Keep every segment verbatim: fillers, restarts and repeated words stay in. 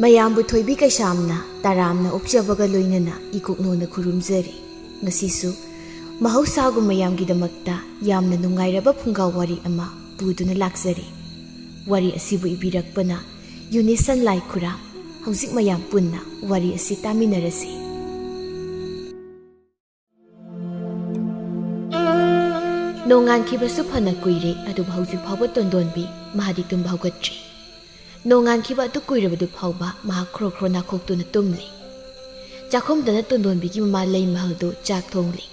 ꯃꯌꯥꯝꯕꯨ ꯊꯣꯏꯕꯤ ꯀꯩꯁꯥꯝꯅ ꯇꯔꯥꯝꯅ ꯑꯣꯛꯆꯕꯒ ꯂꯣꯏꯅꯅ ꯏꯀꯣꯛꯅꯣꯅ ꯈꯨꯔꯨꯝꯖꯔꯤ꯫ ꯉꯁꯤꯁꯨ ꯃꯍꯧꯁꯥꯒꯨꯝ ꯃꯌꯥꯝꯒꯤꯗꯃꯛꯇ ꯌꯥꯝꯅ ꯅꯨꯡꯉꯥꯏꯔꯕ ꯐꯨꯡꯒꯥ ꯋꯥꯔꯤ ꯑꯃ ꯄꯨꯗꯨꯅ ꯂꯥꯛꯆꯔꯤ꯫ ꯋꯥꯔꯤ ꯑꯁꯤꯕꯨ ꯏꯕꯤꯔꯛꯄꯅ ꯌꯨꯅꯤꯁꯟ ꯂꯥꯏꯈꯨꯔꯥꯝ꯫ ꯍꯧꯖꯤꯛ ꯃꯌꯥꯝ ꯄꯨꯟꯅ ꯋꯥꯔꯤ ꯑꯁꯤ ꯇꯥꯃꯤꯟꯅꯔꯁꯤ꯫ ꯅꯣꯡꯉꯥꯟꯈꯤꯕꯁꯨ ꯐꯅ ꯀꯨꯏꯔꯦ, ꯑꯗꯨꯕꯨ ꯍꯧꯖꯤꯛ ꯐꯥꯎꯕ ꯇꯣꯟꯗꯣꯟꯕꯤ ꯃꯍꯥꯛꯗꯤ ꯇꯨꯝꯕ ꯍꯧꯒꯠꯇ꯭ꯔꯤ꯫ ꯅꯣꯡꯉꯥꯟꯈꯤꯕ ꯑꯗꯨ ꯀꯨꯏꯔꯕꯗꯨ ꯐꯥꯎꯕ ꯃꯍꯥꯛ ꯈ꯭ꯔꯣ ꯈ꯭ꯔꯣ ꯅꯥꯈꯣꯛꯇꯨꯅ ꯇꯨꯝꯂꯤ꯫ ꯆꯥꯛꯈꯨꯝꯗꯅ ꯇꯣꯟꯗꯣꯟꯕꯤꯒꯤ ꯃꯃꯥ ꯂꯩꯃꯍꯜꯗꯨ ꯆꯥꯛ ꯊꯣꯡꯂꯤ꯫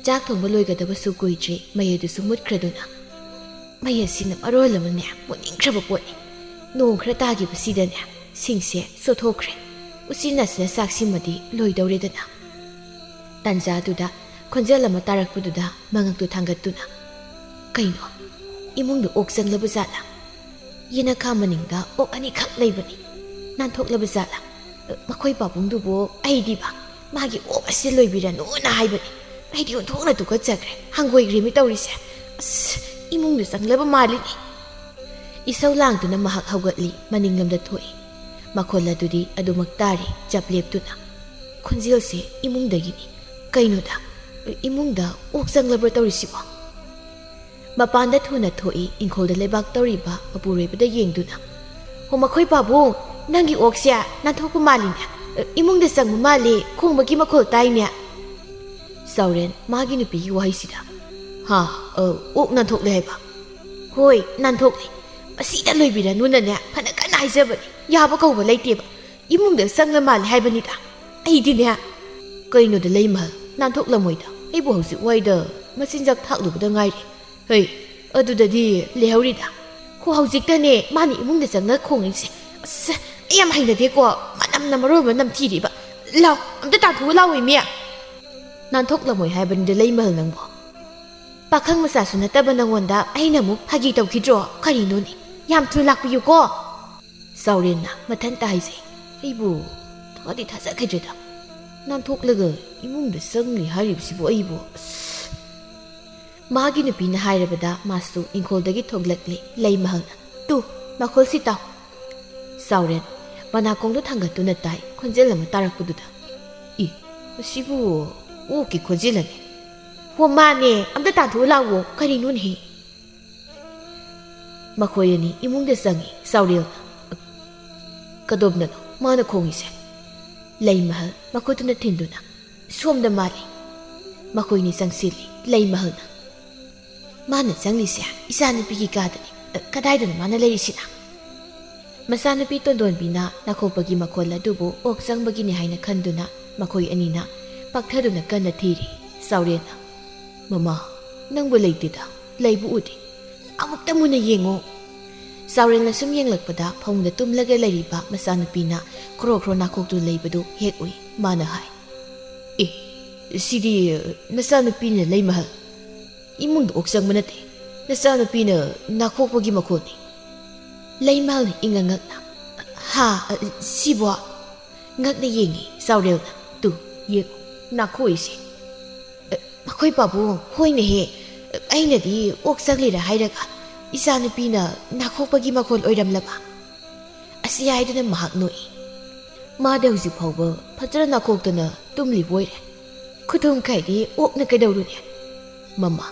ꯆꯥꯛ ꯊꯣꯡꯕ ꯂꯣꯏꯒꯗꯕꯁꯨ ꯀꯨꯏꯗ꯭ꯔꯤ, ꯃꯩ ꯑꯗꯨꯁꯨ ꯃꯨꯠꯈ꯭ꯔꯗꯨꯅ꯫ ꯃꯩ ꯑꯁꯤꯅ ꯃꯔꯣꯜ ꯑꯃꯅꯦ ꯃꯨꯠꯅꯤꯡꯈ꯭ꯔꯕ ꯄꯣꯠꯅꯤ꯫ ꯅꯣꯡ ꯈꯔ ꯇꯥꯈꯤꯕꯁꯤꯗꯅꯦ ꯁꯤꯡꯁꯦ ꯆꯣꯠꯊꯣꯛꯈ꯭ꯔꯦ꯫ ꯎꯆꯤꯟ ꯅꯥꯆꯤꯟꯅ ꯆꯥꯛ ꯁꯤꯃꯗꯤ ꯂꯣꯏꯗꯧꯔꯦꯗꯅ꯫ ꯇꯥꯟꯖꯥꯗꯨꯗ ꯈꯣꯟꯖꯦꯜ ꯑꯃ ꯇꯥꯔꯛꯄꯗꯨꯗ ꯃꯉꯛꯇꯨ ꯊꯥꯡꯒꯠꯇꯨꯅ, "ꯀꯩꯅꯣ? ꯏꯃꯨꯡꯗ ꯑꯣꯛ ꯆꯪꯂꯕ ꯖꯥꯠꯂꯥ? ꯌꯦꯅꯈꯥ ꯃꯅꯤꯡꯗ ꯑꯣꯛ ꯑꯅꯤꯈꯛ ꯂꯩꯕꯅꯤ꯫ ꯅꯥꯟꯊꯣꯛꯂꯕ ꯖꯥꯠꯂꯥ? ꯃꯈꯣꯏ ꯄꯥꯕꯨꯡꯗꯨꯕꯨ ꯑꯩꯗꯤꯕ ꯃꯥꯒꯤ ꯑꯣꯛ ꯑꯁꯤ ꯂꯣꯏꯕꯤꯔꯅꯨꯅ ꯍꯥꯏꯕꯅꯤ꯫ ꯑꯩꯗꯤ ꯑꯣꯟꯊꯣꯛꯅ ꯇꯨꯀꯠꯆꯈ꯭ꯔꯦ꯫ ꯍꯪꯒꯣꯏꯈ꯭ꯔꯦ ꯃꯤ ꯇꯧꯔꯤꯁꯦ꯫ ꯑꯁ, ꯏꯃꯨꯡꯗ ꯆꯪꯂꯕ ꯃꯥꯜꯂꯤꯅꯦ꯫" ꯏꯁꯧ ꯂꯥꯡꯗꯨꯅ ꯃꯍꯥꯛ ꯍꯧꯒꯠꯂꯤ, ꯃꯅꯤꯡꯂꯣꯝꯗ ꯊꯣꯛꯏ꯫ ꯃꯈꯣꯜ ꯑꯗꯨꯗꯤ ꯑꯗꯨꯃꯛ ꯇꯥꯔꯤ, ꯆꯞ ꯂꯦꯞꯇꯨꯅ꯫ ꯈꯣꯟꯖꯦꯜꯁꯦ ꯏꯃꯨꯡꯗꯒꯤꯅꯤ꯫ ꯀꯩꯅꯣꯗ, ꯏꯃꯨꯡꯗ ꯑꯣꯛ ꯆꯪꯂꯕ꯭ꯔꯥ ꯇꯧꯔꯤꯁꯤꯕꯣ? ꯃꯄꯥꯟꯗ ꯊꯨꯅ ꯊꯣꯛꯏ, ꯏꯪꯈꯣꯜꯗ ꯂꯩꯕꯥꯛ ꯇꯧꯔꯤꯕ ꯃꯄꯨꯔꯣꯏꯕꯗ ꯌꯦꯡꯗꯨꯅ꯫ "ꯍꯣ, ꯃꯈꯣꯏ ꯄꯥꯕꯨꯡ, ꯅꯪꯒꯤ ꯑꯣꯛꯁꯦ ꯅꯥꯟꯊꯣꯛꯄ ꯃꯥꯜꯂꯤꯅꯦ꯫ ꯏꯃꯨꯡꯗ ꯆꯪꯕ ꯃꯥꯜꯂꯤ, ꯈꯣꯡꯕꯒꯤ ꯃꯈꯣꯜ ꯇꯥꯏꯅꯦ꯫" ꯆꯥꯎꯔꯦꯟ ꯃꯥꯒꯤ ꯅꯨꯄꯤꯒꯤ ꯋꯥꯍꯩꯁꯤꯗ, "ꯍꯥ, ꯑ, ꯑꯣꯛ ꯅꯥꯟꯊꯣꯛꯂꯦ ꯍꯥꯏꯕ?" "ꯍꯣꯏ, ꯅꯥꯟꯊꯣꯛꯂꯦ꯫ ꯑꯁꯤꯗ ꯂꯣꯏꯕꯤꯔꯅꯨꯅꯅꯦ ꯐꯅ ꯀꯟꯅ ꯍꯥꯏꯖꯕꯅꯤ꯫ ꯌꯥꯕ ꯀꯧꯕ ꯂꯩꯇꯦꯕ꯫ ꯏꯃꯨꯡꯗ ꯆꯪꯂ ꯃꯥꯜꯂꯦ ꯍꯥꯏꯕꯅꯤꯗ꯫ ꯑꯩꯗꯤꯅꯦ꯫" "ꯀꯩꯅꯣꯗ ꯂꯩꯃꯍꯜ, ꯅꯥꯟꯊꯣꯛꯂꯝꯃꯣꯏꯗ꯫ ꯑꯩꯕꯨ ꯍꯧꯖꯤꯛ ꯋꯥꯏꯗ ꯃꯆꯤꯟꯖꯥꯛ ꯊꯥꯛꯂꯨꯕꯗ ꯉꯥꯏꯔꯤ꯫ ꯍꯩ, ꯑꯗꯨꯗꯗꯤ ꯂꯩꯍꯧꯔꯤꯗ꯫ ꯍꯣ, ꯍꯧꯖꯤꯛꯇꯅꯦ ꯃꯥꯅ ꯏꯃꯨꯡꯗ ꯆꯪꯂ ꯈꯣꯡꯂꯤꯁꯦ꯫ ꯑꯁ, ꯑꯩ ꯌꯥꯝ ꯍꯩꯅꯗꯦꯀꯣ꯫ ꯃꯅꯝꯅ ꯃꯔꯣꯜ ꯑꯃ ꯅꯝꯊꯤꯔꯤꯕ꯫ ꯂꯥꯎ, ꯑꯝꯇ ꯇꯥꯟꯊꯣꯛꯎ ꯂꯥꯎ, ꯏꯃꯤ꯫" "ꯅꯥꯟꯊꯣꯛꯂꯝꯃꯣꯏ ꯍꯥꯏꯕꯅꯤꯗ ꯂꯩꯃꯍꯜ ꯅꯪꯕꯣ꯫ ꯄꯥꯈꯪ ꯃꯆꯥꯁꯨ ꯅꯠꯇꯕ ꯅꯉꯣꯟꯗ ꯑꯩꯅ ꯑꯃꯨꯛ ꯐꯥꯒꯤ ꯇꯧꯈꯤꯗ꯭ꯔꯣ? ꯀꯔꯤꯅꯣꯅꯦ? ꯌꯥꯝ ꯊꯨꯅ ꯂꯥꯛꯄꯤꯌꯨꯀꯣ꯫" ꯆꯥꯎꯔꯦꯟꯅ ꯃꯊꯟꯇ ꯍꯥꯏꯖꯩ꯫ ꯑꯩꯕꯨ ꯊꯥꯗꯤ ꯊꯥꯖꯈꯤꯗ꯭ꯔꯦꯗ꯫ ꯅꯥꯟꯊꯣꯛꯂꯒ ꯏꯃꯨꯡꯗ ꯆꯪꯂꯤ ꯍꯥꯏꯔꯤꯕꯁꯤꯕꯨ ꯑꯩꯕꯨ, ꯑꯁ꯫ ꯃꯥꯒꯤ ꯅꯨꯄꯤꯅ ꯍꯥꯏꯔꯕꯗ ꯃꯥꯁꯨ ꯏꯪꯈꯣꯜꯗꯒꯤ ꯊꯣꯛꯂꯛꯂꯤ ꯂꯩꯃꯍꯜꯅ꯫ "ꯇꯨ, ꯃꯈꯣꯜꯁꯤ ꯇꯥꯎ꯫" ꯆꯥꯎꯔꯦꯟ ꯃꯅꯥꯀꯣꯡꯗꯨ ꯊꯥꯡꯒꯠꯇꯨꯅ ꯇꯥꯏ ꯈꯣꯟꯖꯦꯜ ꯑꯃ ꯇꯥꯔꯛꯄꯗꯨꯗ꯫ "ꯏ, ꯃꯁꯤꯕꯨ ꯑꯣꯛꯀꯤ ꯈꯣꯟꯖꯦꯜ ꯑꯅꯤ?" "ꯍꯣ, ꯃꯥꯅꯦ, ꯑꯝꯇ ꯇꯥꯟꯊꯣꯛꯑ ꯂꯥꯛꯑꯣ, ꯀꯔꯤꯅꯣꯅꯦꯍꯦ?" ꯃꯈꯣꯏ ꯑꯅꯤ ꯏꯃꯨꯡꯗ ꯆꯪꯉꯤ ꯆꯥꯎꯔꯦꯜꯅ꯫ "ꯀꯗꯣꯝꯗꯅꯣ ꯃꯥꯅ ꯈꯣꯡꯉꯤꯁꯦ?" ꯂꯩꯃꯍꯜ ꯃꯈꯨꯠꯇꯨꯅ ꯊꯤꯟꯗꯨꯅ꯫ "ꯁꯣꯝꯗ ꯃꯥꯜꯂꯤ꯫" ꯃꯈꯣꯏꯅꯤ ꯆꯪꯁꯤꯜꯂꯤ ꯂꯩꯃꯍꯜꯅ꯫ "ꯃꯥꯅ ꯆꯪꯂꯤꯁꯦ ꯏꯆꯥꯅꯨꯄꯤꯒꯤ ꯀꯥꯗꯅꯤ꯫ ꯑ, ꯀꯗꯥꯏꯗꯅꯣ ꯃꯥꯅ ꯂꯩꯔꯤꯁꯤꯅ?" ꯃꯆꯥꯅꯨꯄꯤ ꯇꯣꯟꯗꯣꯟꯕꯤꯅ ꯅꯥꯈꯣꯛꯄꯒꯤ ꯃꯈꯣꯜ ꯑꯗꯨꯕꯨ ꯑꯣꯛ ꯆꯪꯕꯒꯤꯅꯤ ꯍꯥꯏꯅ ꯈꯟꯗꯨꯅ ꯃꯈꯣꯏ ꯑꯅꯤꯅ ꯄꯥꯛꯊꯗꯨꯅ ꯀꯟꯅ ꯊꯤꯔꯤ꯫ ꯆꯥꯎꯔꯦꯜꯅ, "ꯃꯃꯥ, ꯅꯪꯕꯨ ꯂꯩꯇꯦꯗ, ꯂꯩꯕ ꯎꯗꯦ꯫ ꯑꯃꯨꯛꯇ ꯃꯨꯟꯅ ꯌꯦꯡꯉꯣ꯫" ꯆꯥꯎꯔꯦꯜꯅ ꯁꯨꯝ ꯌꯦꯡꯂꯛꯄꯗ ꯐꯃꯨꯡꯗ ꯇꯨꯝꯂꯒ ꯂꯩꯔꯤꯕ ꯃꯆꯥꯅꯨꯄꯤꯅ ꯈ꯭ꯔꯣ ꯈ꯭ꯔꯣ ꯅꯥꯈꯣꯛꯇꯨ ꯂꯩꯕꯗꯨ ꯍꯦꯛ ꯎꯏ꯫ ꯃꯥꯅ ꯍꯥꯏ, "ꯑꯦ, ꯁꯤꯗꯤ ꯅꯆꯥꯅꯨꯄꯤꯅ ꯂꯩꯃꯍꯜ꯫ ꯏꯃꯨꯡꯗ ꯑꯣꯛ ꯆꯪꯕ ꯅꯠꯇꯦ, ꯅꯆꯥꯅꯨꯄꯤꯅ ꯅꯥꯈꯣꯛꯄꯒꯤ ꯃꯈꯣꯜꯅꯤ꯫" ꯂꯩꯃꯍꯜꯅ ꯏꯉꯛ ꯉꯛꯅ, "ꯍꯥ, ꯁꯤꯕꯣ?" ꯉꯛꯅ ꯌꯦꯡꯉꯤ ꯆꯥꯎꯔꯦꯜꯅ꯫ "ꯇꯨ, ꯌꯦꯡꯉꯨ, ꯅꯥꯈꯣꯛꯏꯁꯦ꯫" "ꯑ, ꯃꯈꯣꯏ ꯄꯥꯕꯨꯡ, ꯍꯣꯏꯅꯦꯍꯦ꯫ ꯑꯩꯅꯗꯤ ꯑꯣꯛ ꯆꯪꯂꯤꯔꯥ ꯍꯥꯏꯔꯒ ꯏꯆꯥꯅꯨꯄꯤꯅ ꯅꯥꯈꯣꯛꯄꯒꯤ ꯃꯈꯣꯜ ꯑꯣꯏꯔꯝꯂꯕ?" ꯑꯁꯤ ꯍꯥꯏꯗꯨꯅ ꯃꯍꯥꯛ ꯅꯣꯛꯏ꯫ "ꯃꯥꯗꯤ ꯍꯧꯖꯤꯛ ꯐꯥꯎꯕ ꯐꯖꯅ ꯅꯥꯈꯣꯛꯇꯅ ꯇꯨꯝꯂꯤꯕ ꯑꯣꯏꯔꯦ꯫ ꯈꯨꯇꯨꯝ ꯈꯥꯏꯗꯤ ꯑꯣꯛꯅ ꯀꯩꯗꯧꯔꯨꯅꯤ?" "ꯃꯃꯥ,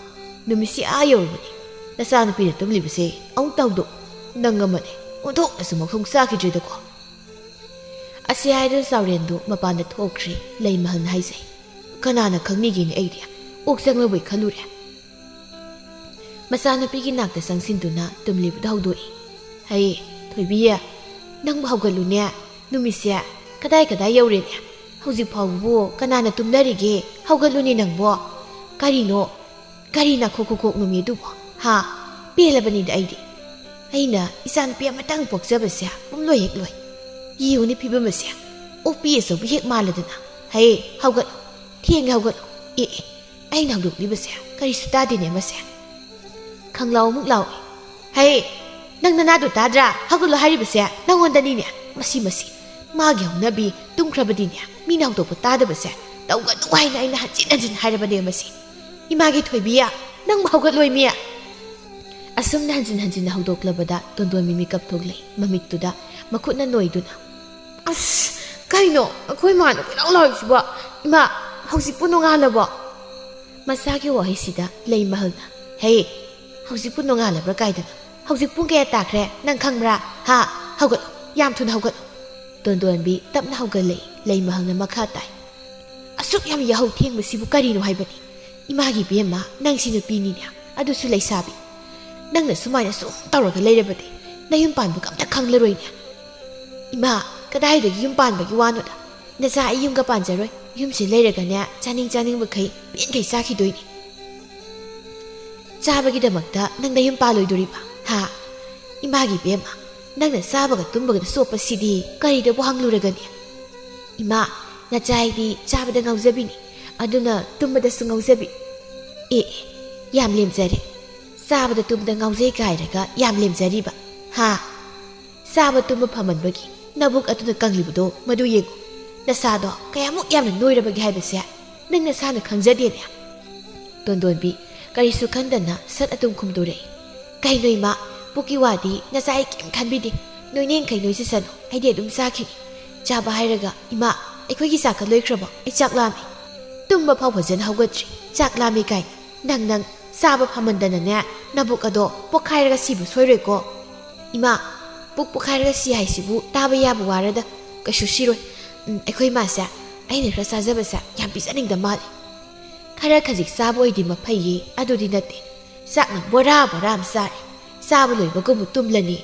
ꯅꯨꯃꯤꯠꯁꯤ ꯑꯥ ꯌꯧꯔꯕꯅꯤ꯫ ꯅꯆꯥꯅꯨꯄꯤꯅ ꯇꯨꯝꯂꯤꯕꯁꯦ ꯑꯃꯨꯛ ꯇꯧꯗꯣꯛ꯫ ꯅꯪ ꯑꯃꯅꯦ, ꯑꯣꯟꯊꯣꯛꯅꯁꯨ ꯃꯈꯣꯡ ꯆꯥꯈꯤꯗ꯭ꯔꯦꯗꯀꯣ꯫" ꯑꯁꯤ ꯍꯥꯏꯗꯨꯅ ꯆꯥꯎꯔꯦꯟꯗꯨ ꯃꯄꯥꯟꯗ ꯊꯣꯛꯈ꯭ꯔꯦ꯫ ꯂꯩꯃꯍꯜꯅ ꯍꯥꯏꯖꯩ, "ꯀꯅꯥꯅ ꯈꯪꯅꯤꯒꯦꯅꯦ, ꯑꯩꯗꯤ ꯑꯣꯛ ꯆꯪꯂꯕꯣꯏ ꯈꯜꯂꯨꯔꯦ꯫" ꯃꯆꯥꯅꯨꯄꯤꯒꯤ ꯅꯥꯛꯇ ꯆꯪꯁꯤꯟꯗꯨꯅ ꯇꯨꯝꯂꯤꯕꯗꯨ ꯍꯧꯗꯣꯛꯏ꯫ "ꯍꯩ, ꯊꯣꯏꯕꯤ, ꯅꯪꯕꯨ ꯍꯧꯒꯠꯂꯨꯅꯦ꯫ ꯅꯨꯃꯤꯠꯁꯦ ꯀꯗꯥꯏ ꯀꯗꯥꯏ ꯌꯧꯔꯦꯅꯦ? ꯍꯧꯖꯤꯛ ꯐꯥꯎꯕꯕꯨ ꯀꯅꯥꯅ ꯇꯨꯝꯅꯔꯤꯒꯦ? ꯍꯧꯒꯠꯂꯨꯅꯦ ꯅꯪꯕꯣ꯫ ꯀꯔꯤꯅꯣ? ꯀꯔꯤ ꯅꯥꯈꯣꯛ ꯈꯨꯈꯣꯛ ꯅꯨꯃꯤ ꯑꯗꯨꯕꯣ? ꯍꯥ? ꯄꯦꯜꯂꯕꯅꯤꯗ ꯑꯩꯗꯤ꯫ ꯑꯩꯅ ꯏꯆꯥꯅꯨꯄꯤ ꯑꯃꯇꯪ ꯄꯣꯛꯆꯕꯁꯦ ꯄꯨꯝꯂꯣꯏ ꯍꯦꯛ ꯂꯣꯏ꯫ ꯌꯦꯡꯉꯨꯅꯦ ꯐꯤꯕꯝ ꯑꯁꯦ꯫ ꯑꯣꯛꯄꯤ ꯑꯆꯧꯕꯤ ꯍꯦꯛ ꯃꯥꯜꯂꯗꯅ꯫ ꯍꯩ, ꯍꯧꯒꯠꯂꯣ꯫ ꯊꯦꯡꯉꯦ, ꯍꯧꯒꯠꯂꯣ꯫ ꯑꯦ, ꯑꯦ, ꯑꯩꯅ ꯍꯧꯗꯣꯛꯂꯤꯕꯁꯦ ꯀꯔꯤꯁꯨ ꯇꯥꯗꯦꯅꯦ ꯃꯁꯦ꯫ ꯈꯪꯂꯥꯎ ꯑꯃꯨꯛ ꯂꯥꯎꯏ꯫ ꯍꯩ, ꯅꯪ ꯅꯅꯥꯗꯣ ꯇꯥꯗ꯭ꯔꯥ? ꯍꯧꯒꯠꯂꯣ ꯍꯥꯏꯔꯤꯕꯁꯦ ꯅꯪꯉꯣꯟꯗꯅꯤꯅꯦ꯫ ꯃꯁꯤ, ꯃꯁꯤ꯫ ꯃꯥꯒꯤ ꯍꯧꯅꯕꯤ ꯇꯨꯝꯈ꯭ꯔꯕꯗꯤꯅꯦ, ꯃꯤꯅ ꯍꯧꯗꯣꯛꯄ ꯇꯥꯗꯕꯁꯦ ꯇꯧꯒꯅꯨ ꯍꯥꯏꯅ ꯑꯩꯅ ꯍꯟꯖꯤꯟ ꯍꯟꯖꯤꯟ ꯍꯥꯏꯔꯕꯅꯦ ꯃꯁꯤ꯫ ꯏꯃꯥꯒꯤ ꯊꯣꯏꯕꯤ, ꯅꯪꯕꯨ ꯍꯧꯒꯠꯂꯣꯏꯃꯤ꯫ ꯑꯁꯨꯝꯅ ꯍꯟꯖꯤꯟ ꯍꯟꯖꯤꯟꯅ ꯍꯧꯗꯣꯛꯂꯕꯗ ꯇꯣꯟꯗꯣꯟꯕꯤ ꯃꯤꯀꯞ ꯊꯣꯛꯂꯛꯏ꯫ ꯃꯃꯤꯠꯇꯨꯗ ꯃꯈꯨꯠꯅ ꯅꯣꯏꯗꯨꯅ, ꯑꯁ, ꯀꯩꯅꯣ ꯑꯩꯈꯣꯏ ꯃꯥꯅ ꯀꯣꯏꯂꯥꯎ ꯂꯥꯎꯔꯤꯁꯤꯕꯣ? ꯏꯃꯥ, ꯍꯧꯖꯤꯛꯄꯨ ꯅꯣꯡꯉꯥꯜꯂꯕꯣ? ꯃꯆꯥꯒꯤ ꯋꯥꯍꯩꯁꯤꯗ ꯂꯩꯃꯍꯜꯅ, "ꯍꯦ, ꯍꯧꯖꯤꯛꯄꯨ ꯅꯣꯡꯉꯥꯜꯂꯕ꯭ꯔꯥ ꯀꯥꯏꯗꯅꯣ? ꯍꯧꯖꯤꯛ ꯄꯨꯡ ꯀꯌꯥ ꯇꯥꯈ꯭ꯔꯦ ꯅꯪ ꯈꯪꯕ꯭ꯔꯥ? ꯍꯥ? ꯍꯧꯒꯠꯂꯣ, ꯌꯥꯝ ꯊꯨꯅ ꯍꯧꯒꯠꯂꯣ!" ꯇꯣꯟꯗꯣꯟꯕꯤ ꯇꯞꯅ ꯍꯧꯒꯠꯂꯛꯏ꯫ ꯂꯩꯃꯍꯜꯅ ꯃꯈꯥ ꯇꯥꯏ, "ꯑꯁꯨꯛ ꯌꯥꯝ ꯌꯥꯍꯧ ꯊꯦꯡꯕꯁꯤꯕꯨ ꯀꯔꯤꯅꯣ ꯍꯥꯏꯕꯅꯤ? ꯏꯃꯥꯒꯤ ꯏꯕꯦꯝꯃ, ꯅꯪꯁꯤ ꯅꯨꯄꯤꯅꯤꯅꯦ, ꯑꯗꯨꯁꯨ ꯂꯩꯁꯥꯕꯤ꯫ ꯅꯪꯅ ꯁꯨꯃꯥꯏꯅ ꯁꯨꯝ ꯇꯧꯔꯒ ꯂꯩꯔꯕꯗꯤ ꯅꯌꯨꯝ ꯄꯥꯟꯕꯒ ꯑꯝꯇ ꯈꯪꯂꯔꯣꯏꯅꯦ꯫" "ꯏꯃꯥ, ꯀꯗꯥꯏꯗꯒꯤ ꯌꯨꯝ ꯄꯥꯟꯕꯒꯤ ꯋꯥꯅꯣꯗ? ꯅꯆꯥ ꯑꯩ ꯌꯨꯝꯒ ꯄꯥꯟꯖꯔꯣꯏ꯫ ꯌꯨꯝꯁꯤ ꯂꯩꯔꯒꯅꯦ, ꯆꯥꯅꯤꯡ ꯆꯥꯅꯤꯡꯕꯈꯩ ꯄꯦꯟꯈꯩ ꯆꯥꯈꯤꯗꯣꯏꯅꯤ꯫ ꯆꯥꯕꯒꯤꯗꯃꯛꯇ ꯅꯪ ꯅꯌꯨꯝ ꯄꯥꯜꯂꯣꯏꯗꯣꯔꯤꯕ? ꯍꯥ? ꯏꯃꯥꯒꯤ ꯏꯕꯦꯝꯃ, ꯅꯪꯅ ꯆꯥꯕꯒ ꯇꯨꯝꯕꯒꯗ ꯆꯣꯞꯄꯁꯤꯗꯤ ꯀꯔꯤꯗꯕꯨ ꯍꯪꯂꯨꯔꯒꯅꯤ? ꯏꯃꯥ, ꯅꯆꯥ ꯑꯩꯗꯤ ꯆꯥꯕꯗ ꯉꯥꯎꯖꯕꯤꯅꯤ, ꯑꯗꯨꯅ ꯇꯨꯝꯕꯗꯁꯨ ꯉꯥꯎꯖꯕꯤ꯫" "ꯑꯦ, ꯑꯦ, ꯌꯥꯝ ꯂꯦꯝꯖꯔꯦ꯫ ꯆꯥꯕꯗ ꯇꯨꯝꯕꯗ ꯉꯥꯎꯖꯩ ꯀꯥꯏꯔꯒ ꯌꯥꯝ ꯂꯦꯝꯖꯔꯤꯕ, ꯍꯥ? ꯆꯥꯕ ꯇꯨꯝꯕ ꯐꯃꯟꯕꯒꯤ ꯅꯕꯨꯛ ꯑꯗꯨꯅ ꯀꯪꯂꯤꯕꯗꯣ ꯃꯗꯨ ꯌꯦꯡꯉꯨ꯫ ꯅꯁꯥꯗꯣ ꯀꯌꯥꯃꯨꯛ ꯌꯥꯝꯅ ꯅꯣꯏꯔꯕꯒꯦ ꯍꯥꯏꯕꯁꯦ ꯅꯪ ꯅꯁꯥꯅ ꯈꯪꯖꯗꯦꯅꯦ꯫" ꯇꯣꯟꯗꯣꯟꯕꯤ ꯀꯔꯤꯁꯨ ꯈꯟꯗꯅ ꯁꯠ ꯑꯗꯨꯝ ꯈꯨꯝꯗꯣꯔꯛꯏ꯫ "ꯀꯩꯅꯣ ꯏꯃꯥ, ꯄꯨꯛꯀꯤ ꯋꯥꯗꯤ ꯅꯆꯥ ꯑꯩ ꯀꯩꯝ ꯈꯟꯕꯤꯗꯦ꯫ ꯅꯣꯏꯅꯤꯡꯈꯩ ꯅꯣꯏꯖꯁꯅꯨ, ꯑꯩꯗꯤ ꯑꯗꯨꯝ ꯆꯥꯈꯤꯅꯤ꯫ ꯆꯥꯕ ꯍꯥꯏꯔꯒ, ꯏꯃꯥ, ꯑꯩꯈꯣꯏꯒꯤ ꯆꯥꯛꯀ ꯂꯣꯏꯈ꯭ꯔꯕꯣ? ꯑꯩ ꯆꯥꯛ ꯂꯥꯝꯃꯦ꯫ ꯇꯨꯝꯕ ꯐꯥꯎ ꯐꯖꯅ ꯍꯧꯒꯠꯇ꯭ꯔꯤ, ꯆꯥꯛ ꯂꯥꯝꯃꯦ ꯀꯥꯏꯅ꯫ ꯅꯪ, ꯅꯪ ꯆꯥꯕ ꯐꯃꯟꯗꯅꯅꯦ, ꯅꯕꯨꯛ ꯑꯗꯣ ꯄꯣꯛꯈꯥꯏꯔꯒ ꯁꯤꯕ ꯁꯣꯏꯔꯣꯏꯀꯣ꯫" "ꯏꯃꯥ, ꯄꯨꯛ ꯄꯣꯛꯈꯥꯏꯔꯒ ꯁꯤ ꯍꯥꯏꯁꯤꯕꯨ ꯇꯥꯕ ꯌꯥꯕ ꯋꯥꯔꯗ꯫ ꯀꯩꯁꯨ ꯁꯤꯔꯣꯏ꯫ ꯎꯝ, ꯑꯩꯈꯣꯏ ꯏꯃꯥꯁꯦ ꯑꯩꯅ ꯈꯔ ꯆꯥꯖꯕꯁꯦ ꯌꯥꯝ ꯄꯤꯖꯅꯤꯡꯗ ꯃꯥꯜꯂꯦ꯫ ꯈꯔ ꯈꯖꯤꯛ ꯆꯥꯕ ꯑꯣꯏꯗꯤ ꯃꯐꯩꯌꯦ, ꯑꯗꯨꯗꯤ ꯅꯠꯇꯦ꯫ ꯆꯥꯛꯅ ꯕꯣꯔꯥ ꯕꯣꯔꯥ ꯑꯃ ꯆꯥꯔꯦ꯫ ꯆꯥꯕ ꯂꯣꯏꯕꯒ ꯑꯃꯨꯛ ꯇꯨꯝꯂꯅꯤ꯫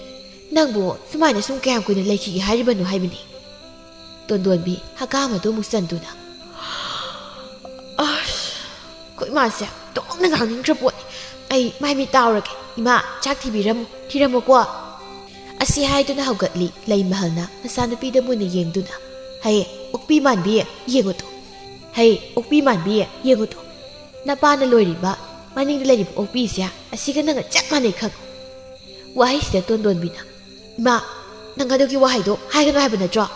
ꯅꯪꯕꯨ ꯁꯨꯃꯥꯏꯅ ꯁꯨꯝ ꯀꯌꯥꯝ ꯀꯨꯏꯅ ꯂꯩꯈꯤꯒꯦ ꯍꯥꯏꯔꯤꯕꯅꯣ ꯍꯥꯏꯕꯅꯤ?" ꯇꯣꯟꯗꯣꯟꯕꯤ ꯍꯀꯥꯝ ꯑꯗꯨ ꯑꯃꯨꯛ ꯆꯟꯗꯨꯅ, "ꯑꯁ, ꯑꯩꯈꯣꯏ ꯏꯃꯥꯁꯦ ꯇꯣꯛꯅ ꯉꯥꯡꯅꯤꯡꯗ꯭ꯔ ꯄꯣꯠꯅꯤ꯫ ꯑꯩ ꯃꯥꯏ ꯃꯤꯠ ꯇꯥꯎꯔꯒꯦ꯫ ꯏꯃꯥ, ꯆꯥꯛ ꯊꯤꯕꯤꯔꯝꯃꯨ, ꯊꯤꯔꯝꯃꯨꯀꯣ꯫" ꯑꯁꯤ ꯍꯥꯏꯗꯨꯅ ꯍꯧꯒꯠꯂꯤ ꯂꯩꯃꯍꯜꯅ ꯃꯆꯥꯅꯨꯄꯤꯗ ꯃꯨꯟꯅ ꯌꯦꯡꯗꯨꯅ, "ꯍꯩ, ꯑꯣꯛꯄꯤ ꯃꯥꯟꯕꯤ, ꯌꯦꯡꯉꯨ ꯇꯨ꯫ ꯍꯩ, ꯑꯣꯛꯄꯤ ꯃꯥꯟꯕꯤ, ꯌꯦꯡꯉꯨ ꯇꯨ꯫ ꯅꯄꯥꯅ ꯂꯣꯏꯔꯤꯕ ꯃꯅꯤꯡꯗ ꯂꯩꯔꯤꯕ ꯑꯣꯛꯄꯤꯁꯦ ꯑꯁꯤꯒ ꯅꯪꯒ ꯆꯞ ꯃꯥꯟꯅꯩ ꯈꯪꯉꯨ꯫" ꯋꯥꯍꯩꯁꯤꯗ ꯇꯣꯟꯗꯣꯟꯕꯤꯅ, "ꯏꯃꯥ, ꯅꯪ ꯑꯗꯨꯒꯤ ꯋꯥꯍꯩꯗꯣ ꯍꯥꯏꯒꯅꯨ ꯍꯥꯏꯕ ꯅꯠꯇ꯭ꯔꯣ?"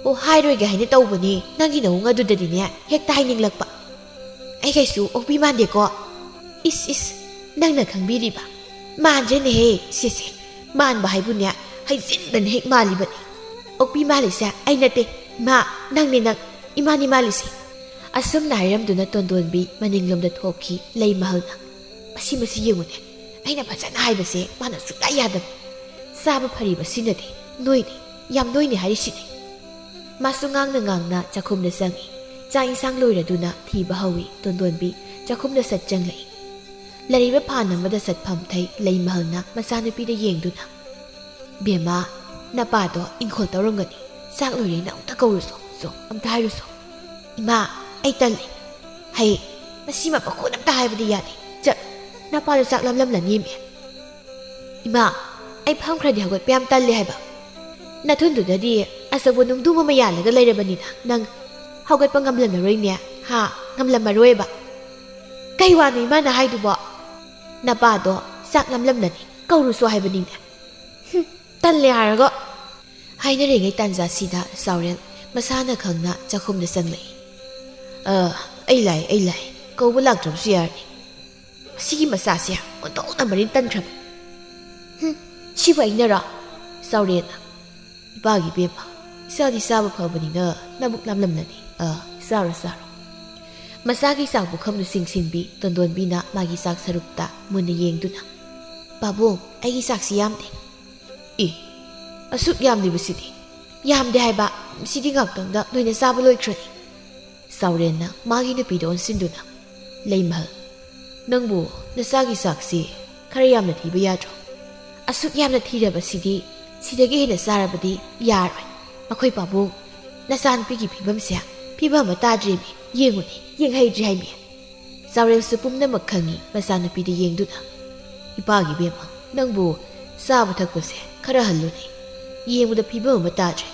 "ꯑꯣ, ꯍꯥꯏꯔꯣꯏꯒꯦ ꯍꯥꯏꯅ ꯇꯧꯕꯅꯦ, ꯅꯪꯒꯤ ꯅꯑꯣꯡ ꯑꯗꯨꯗꯗꯤꯅꯦ ꯍꯦꯛꯇ ꯍꯥꯏꯅꯤꯡꯂꯛꯄ꯫" "ꯑꯩ ꯀꯩꯁꯨ ꯑꯣꯛꯄꯤ ꯃꯥꯟꯗꯦꯀꯣ꯫" "ꯏꯁ, ꯏꯁ, ꯅꯪꯅ ꯈꯪꯕꯤꯔꯤꯕ? ꯃꯥꯟꯗ꯭ꯔꯦꯅꯦꯍꯦ ꯁꯤꯁꯦ꯫ ꯃꯥꯟꯕ ꯍꯥꯏꯕꯨꯅꯦ, ꯍꯩꯖꯤꯟꯗꯅ ꯍꯦꯛ ꯃꯥꯜꯂꯤꯕꯅꯤ꯫ "ꯑꯣꯛꯄꯤ ꯃꯥꯜꯂꯤꯁꯦ ꯑꯩ ꯅꯠꯇꯦ, ꯏꯃꯥ, ꯅꯪꯅꯦ ꯅꯪ, ꯏꯃꯥꯅꯤ ꯃꯥꯜꯂꯤꯁꯦ"꯫ ꯑꯁꯨꯝꯅ ꯍꯥꯏꯔꯝꯗꯨꯅ ꯇꯣꯟꯗꯣꯟꯕꯤ ꯃꯅꯤꯡꯂꯣꯝꯗ ꯊꯣꯛꯈꯤ꯫ ꯂꯩꯃꯍꯜꯅ, "ꯃꯁꯤ, ꯃꯁꯤ ꯌꯦꯡꯉꯨꯅꯦ, ꯑꯩꯅ ꯐꯖꯅ ꯍꯥꯏꯕꯁꯦ ꯃꯥꯅ ꯁꯨꯛꯌꯥ ꯌꯥꯗꯕ꯫ ꯆꯥꯕ ꯐꯔꯤꯕꯁꯤꯅꯗꯤ ꯅꯣꯏꯅꯤ, ꯌꯥꯝ ꯅꯣꯏꯅꯤ ꯍꯥꯏꯔꯤꯁꯤꯅꯤ"꯫ ꯃꯥꯁꯨ ꯉꯥꯡꯅ ꯉꯥꯡꯅ ꯆꯥꯛꯈꯨꯝꯗ ꯆꯪꯉꯤ꯫ ꯆꯥꯛ ꯏꯟꯁꯥꯡ ꯂꯣꯏꯔꯗꯨꯅ ꯊꯤꯕ ꯍꯧꯏ꯫ ꯇꯣꯟꯗꯣꯟꯕꯤ ꯆꯥꯛꯈꯨꯝꯗ ꯁꯠ ꯆꯪꯂꯛꯏ꯫ ꯂꯩꯔꯤꯕ ꯐꯥꯟ ꯑꯃꯗ ꯁꯠ ꯐꯝꯊꯩ꯫ ꯂꯩꯃꯍꯜꯅ ꯃꯆꯥꯅꯨꯄꯤꯗ ꯌꯦꯡꯗꯨꯅ, "ꯕꯦꯝꯃ, ꯅꯄꯥꯗꯣ ꯏꯪꯈꯣꯜ ꯇꯧꯔꯝꯒꯅꯤ꯫ ꯆꯥꯛ ꯂꯣꯏꯔꯦꯅ ꯑꯝꯇ ꯀꯧꯔꯨꯁꯣ, ꯆꯣ, ꯑꯝꯇ ꯍꯥꯏꯔꯨꯁꯣ"꯫ "ꯏꯃꯥ, ꯑꯩ ꯇꯜꯂꯤ꯫ ꯍꯩ, ꯃꯁꯤꯃ ꯃꯈꯣꯟ ꯑꯝꯇ ꯍꯥꯏꯕꯗꯤ ꯌꯥꯗꯦ꯫ ꯆꯠ, ꯅꯄꯥꯗꯣ ꯆꯥꯛ ꯂꯝꯂꯝꯂꯅꯤꯃꯤ"꯫ "ꯏꯃꯥ, ꯑꯩ ꯐꯝꯈ꯭ꯔꯗꯤ ꯍꯧꯒꯠꯄ ꯌꯥꯝ ꯇꯜꯂꯦ ꯍꯥꯏꯕ꯫ ꯅꯊꯨꯟꯗꯨꯗꯗꯤ ꯑꯆꯧꯕ ꯅꯨꯡꯗꯨꯝ ꯑꯃ ꯌꯥꯜꯂꯒ ꯂꯩꯔꯕꯅꯤꯅ ꯅꯪ ꯍꯧꯒꯠꯄ ꯉꯝꯂꯝꯂꯔꯣꯏꯅꯦ, ꯍꯥ? ꯉꯝꯂꯝꯃꯔꯣꯏꯕ"꯫ "ꯀꯩ ꯋꯥꯅꯣ ꯏꯃꯥꯅ ꯍꯥꯏꯗꯨꯕꯣ? ꯅꯄꯥꯗꯣ ꯆꯥꯛ ꯂꯝꯂꯝꯂꯅꯤ, ꯀꯧꯔꯨꯁꯣ ꯍꯥꯏꯕꯅꯤꯅꯦ"꯫ "ꯍꯨꯝ, ꯇꯜꯂꯦ ꯍꯥꯏꯔꯒ"꯫ ꯍꯥꯏꯅꯔꯤꯉꯩ ꯇꯥꯟꯖꯥꯁꯤꯗ ꯆꯥꯎꯔꯦꯜ ꯃꯁꯥꯅ ꯈꯪꯅ ꯆꯥꯛꯈꯨꯝꯗ ꯆꯪꯂꯛꯏ꯫ "ꯑ, ꯑꯩ ꯂꯥꯛꯑꯦ, ꯑꯩ ꯂꯥꯛꯑꯦ꯫ ꯀꯧꯕ ꯂꯥꯛꯇ꯭ꯔꯕꯁꯨ ꯌꯥꯔꯅꯤ꯫ ꯃꯁꯤꯒꯤ ꯃꯆꯥꯁꯦ ꯑꯣꯟꯊꯣꯛꯅ ꯃꯔꯤꯟ ꯇꯟꯈ꯭ꯔꯕ"꯫ "ꯍꯨꯝ, ꯁꯤꯕꯨ ꯑꯩꯅꯔꯣ?" ꯆꯥꯎꯔꯦꯜꯅ, "ꯏꯄꯥꯒꯤ ꯏꯕꯦꯝꯃ, ꯏꯆꯥꯗꯤ ꯆꯥꯕ ꯐꯕꯅꯤꯅ ꯅꯕꯨꯛ ꯂꯥꯝꯂꯝꯂꯅꯤ꯫ ꯑ, ꯆꯥꯔꯣ, ꯆꯥꯔꯣ"꯫ ꯃꯆꯥꯒꯤ ꯆꯥꯛ ꯄꯨꯈꯝꯗꯨ ꯆꯤꯡꯁꯤꯟꯕꯤ ꯇꯣꯟꯗꯣꯟꯕꯤꯅ ꯃꯥꯒꯤ ꯆꯥꯛ ꯁꯔꯨꯛꯇ ꯃꯨꯟꯅ ꯌꯦꯡꯗꯨꯅ, "ꯄꯥꯕꯨꯡ, ꯑꯩꯒꯤ ꯆꯥꯛꯁꯤ ꯌꯥꯝꯗꯦ"꯫ "ꯑꯦ, ꯑꯁꯨꯛ ꯌꯥꯝꯂꯤꯕꯁꯤꯗꯤ"꯫ "ꯌꯥꯝꯗꯦ ꯍꯥꯏꯕ, ꯁꯤꯗꯤ ꯉꯥꯛꯇꯪꯗ ꯂꯣꯏꯅ ꯆꯥꯕ ꯂꯣꯏꯈ꯭ꯔꯅꯤ"꯫ ꯆꯥꯎꯔꯦꯟꯅ ꯃꯥꯒꯤ ꯅꯨꯄꯤꯗ ꯑꯣꯟꯁꯤꯟꯗꯨꯅ, "ꯂꯩꯃꯍꯜ, ꯅꯪꯕꯨ ꯅꯆꯥꯒꯤ ꯆꯥꯛꯁꯤ ꯈꯔ ꯌꯥꯝꯅ ꯊꯤꯕ ꯌꯥꯗ꯭ꯔꯣ? ꯑꯁꯨꯛ ꯌꯥꯝꯅ ꯊꯤꯔꯕꯁꯤꯗꯤ ꯁꯤꯗꯒꯤ ꯍꯦꯟꯅ ꯆꯥꯔꯕꯗꯤ ꯌꯥꯔꯣꯏ꯫ ꯃꯈꯣꯏ ꯄꯥꯕꯨꯡ, ꯅꯆꯥꯅꯨꯄꯤꯒꯤ ꯐꯤꯕꯝꯁꯦ ꯐꯤꯕꯝ ꯑꯃ ꯇꯥꯗ꯭ꯔꯦꯃꯤ꯫ ꯌꯦꯡꯉꯨꯅꯦ, ꯌꯦꯡꯍꯩꯗ꯭ꯔꯦ ꯍꯥꯏꯃꯤ"꯫ ꯆꯥꯎꯔꯦꯜꯁꯨ ꯄꯨꯝꯅꯃꯛ ꯈꯪꯉꯤ ꯃꯆꯥꯅꯨꯄꯤꯗ ꯌꯦꯡꯗꯨꯅ, "ꯏꯄꯥꯒꯤ ꯏꯕꯦꯝꯃ, ꯅꯪꯕꯨ ꯆꯥꯕ ꯊꯛꯄꯁꯦ ꯈꯔ ꯍꯜꯂꯨꯅꯦ꯫ ꯌꯦꯡꯕꯗ ꯐꯤꯕꯝ ꯑꯃ ꯇꯥꯗ꯭ꯔꯦ꯫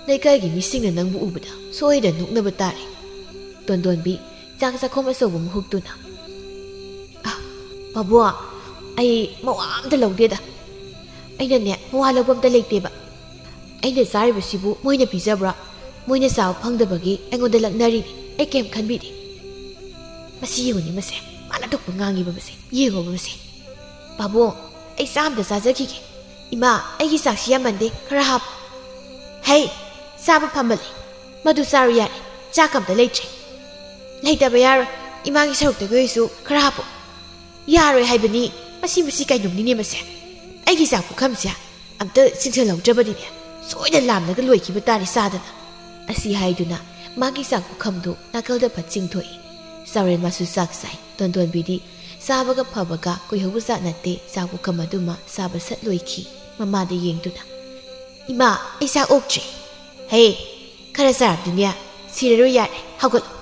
ꯂꯩꯀꯥꯏꯒꯤ ꯃꯤꯁꯤꯡꯅ ꯅꯪꯕꯨ ꯎꯕꯗ ꯁꯣꯏꯗꯅ ꯅꯣꯛꯅꯕ ꯇꯥꯔꯦ"꯫ ꯇꯣꯟꯗꯣꯟꯕꯤ ꯆꯥꯛ ꯆꯥꯛꯈꯣꯝ ꯑꯆꯧꯕ ꯑꯃ ꯍꯨꯛꯇꯨꯅ, "ꯑ, ꯄꯥꯕꯨꯡ, ꯑꯩ ꯃꯋꯥ ꯑꯝꯇ ꯂꯧꯗꯦꯗ꯫ ꯑꯩꯅꯅꯦ, ꯃꯋꯥ ꯂꯧꯕ ꯑꯝꯇ ꯂꯩꯇꯦꯕ꯫ ꯑꯩꯅ ꯆꯥꯔꯤꯕꯁꯤꯕꯨ ꯃꯣꯏꯅ ꯄꯤꯖꯕ꯭ꯔꯥ? ꯃꯣꯏꯅ ꯆꯥꯕ ꯐꯪꯗꯕꯒꯤ ꯑꯩꯉꯣꯟꯗ ꯂꯛꯅꯔꯤꯅꯤ꯫ ꯑꯩ ꯀꯩꯝ ꯈꯟꯕꯤꯗꯦ"꯫ "ꯃꯁꯤ ꯌꯦꯡꯉꯨꯅꯦ, ꯃꯁꯦ꯫ ꯃꯥꯅ ꯊꯣꯛꯄ ꯉꯥꯡꯉꯤꯕ ꯃꯁꯦ꯫ ꯌꯦꯡꯉꯣꯕ ꯃꯁꯦ꯫ ꯄꯥꯕꯨꯡ, ꯑꯩ ꯆꯥ ꯑꯝꯇ ꯆꯥꯖꯈꯤꯒꯦ꯫ ꯏꯃꯥ, ꯑꯩꯒꯤ ꯆꯥꯛꯁꯤ ꯌꯥꯝꯃꯟꯗꯦ, ꯈꯔ ꯍꯥꯞꯄꯨ"꯫ "ꯍꯩ, ꯆꯥꯕ ꯐꯝꯃꯜꯂꯦ, ꯃꯗꯨ ꯆꯥꯔꯨ ꯌꯥꯔꯦ, ꯆꯥꯛ ꯑꯝꯇ ꯂꯩꯇ꯭ꯔꯦ꯫" "ꯂꯩꯇꯕ ꯌꯥꯔꯣꯏ, ꯏꯃꯥꯒꯤ ꯁꯔꯨꯛꯇꯒꯤ ꯑꯣꯏꯁꯨ ꯈꯔ ꯍꯥꯞꯄꯣ꯫" "ꯌꯥꯔꯣꯏ ꯍꯥꯏꯕꯅꯤ, ꯃꯁꯤ, ꯃꯁꯤ ꯀꯩꯅꯣꯝꯅꯤꯅꯦ ꯃꯁꯦ꯫ ꯑꯩꯒꯤ ꯆꯥꯛ ꯄꯨꯈꯝꯁꯦ ꯑꯝꯇ ꯆꯤꯡꯁꯤꯜꯍꯧꯗ꯭ꯔꯕꯗꯤꯅꯦ, ꯁꯣꯏꯗꯅ ꯂꯥꯝꯂꯒ ꯂꯣꯏꯈꯤꯕ ꯇꯥꯔꯦ ꯆꯥꯗꯅ꯫" ꯑꯁꯤ ꯍꯥꯏꯗꯨꯅ ꯃꯥꯒꯤ ꯆꯥꯛ ꯄꯨꯈꯝꯗꯨ ꯅꯥꯀꯜꯗ ꯐꯠ ꯆꯤꯡꯊꯣꯛꯏ꯫ ꯆꯥꯎꯔꯦꯜ ꯃꯥꯁꯨ ꯆꯥꯛ ꯆꯥꯏ꯫ ꯇꯣꯟꯗꯣꯟꯕꯤꯗꯤ ꯆꯥꯕꯒ ꯐꯕꯒ ꯀꯨꯏꯍꯧꯕ ꯖꯥꯠ ꯅꯠꯇꯦ, ꯆꯥꯛ ꯄꯨꯈꯝ ꯑꯗꯨꯃ ꯆꯥꯕ ꯁꯠ ꯂꯣꯏꯈꯤ꯫ ꯃꯃꯥꯗ ꯌꯦꯡꯗꯨꯅ, "ꯏꯃꯥ, ꯑꯩ ꯆꯥꯛ ꯑꯣꯛꯇ꯭ꯔꯦ꯫" "ꯍꯦ, ꯈꯔ ꯆꯥꯔꯕꯗꯤꯅꯦ, ꯁꯤꯔꯔꯣꯏ, ꯌꯥꯔꯦ, ꯍꯧꯒꯠꯂꯣ꯫"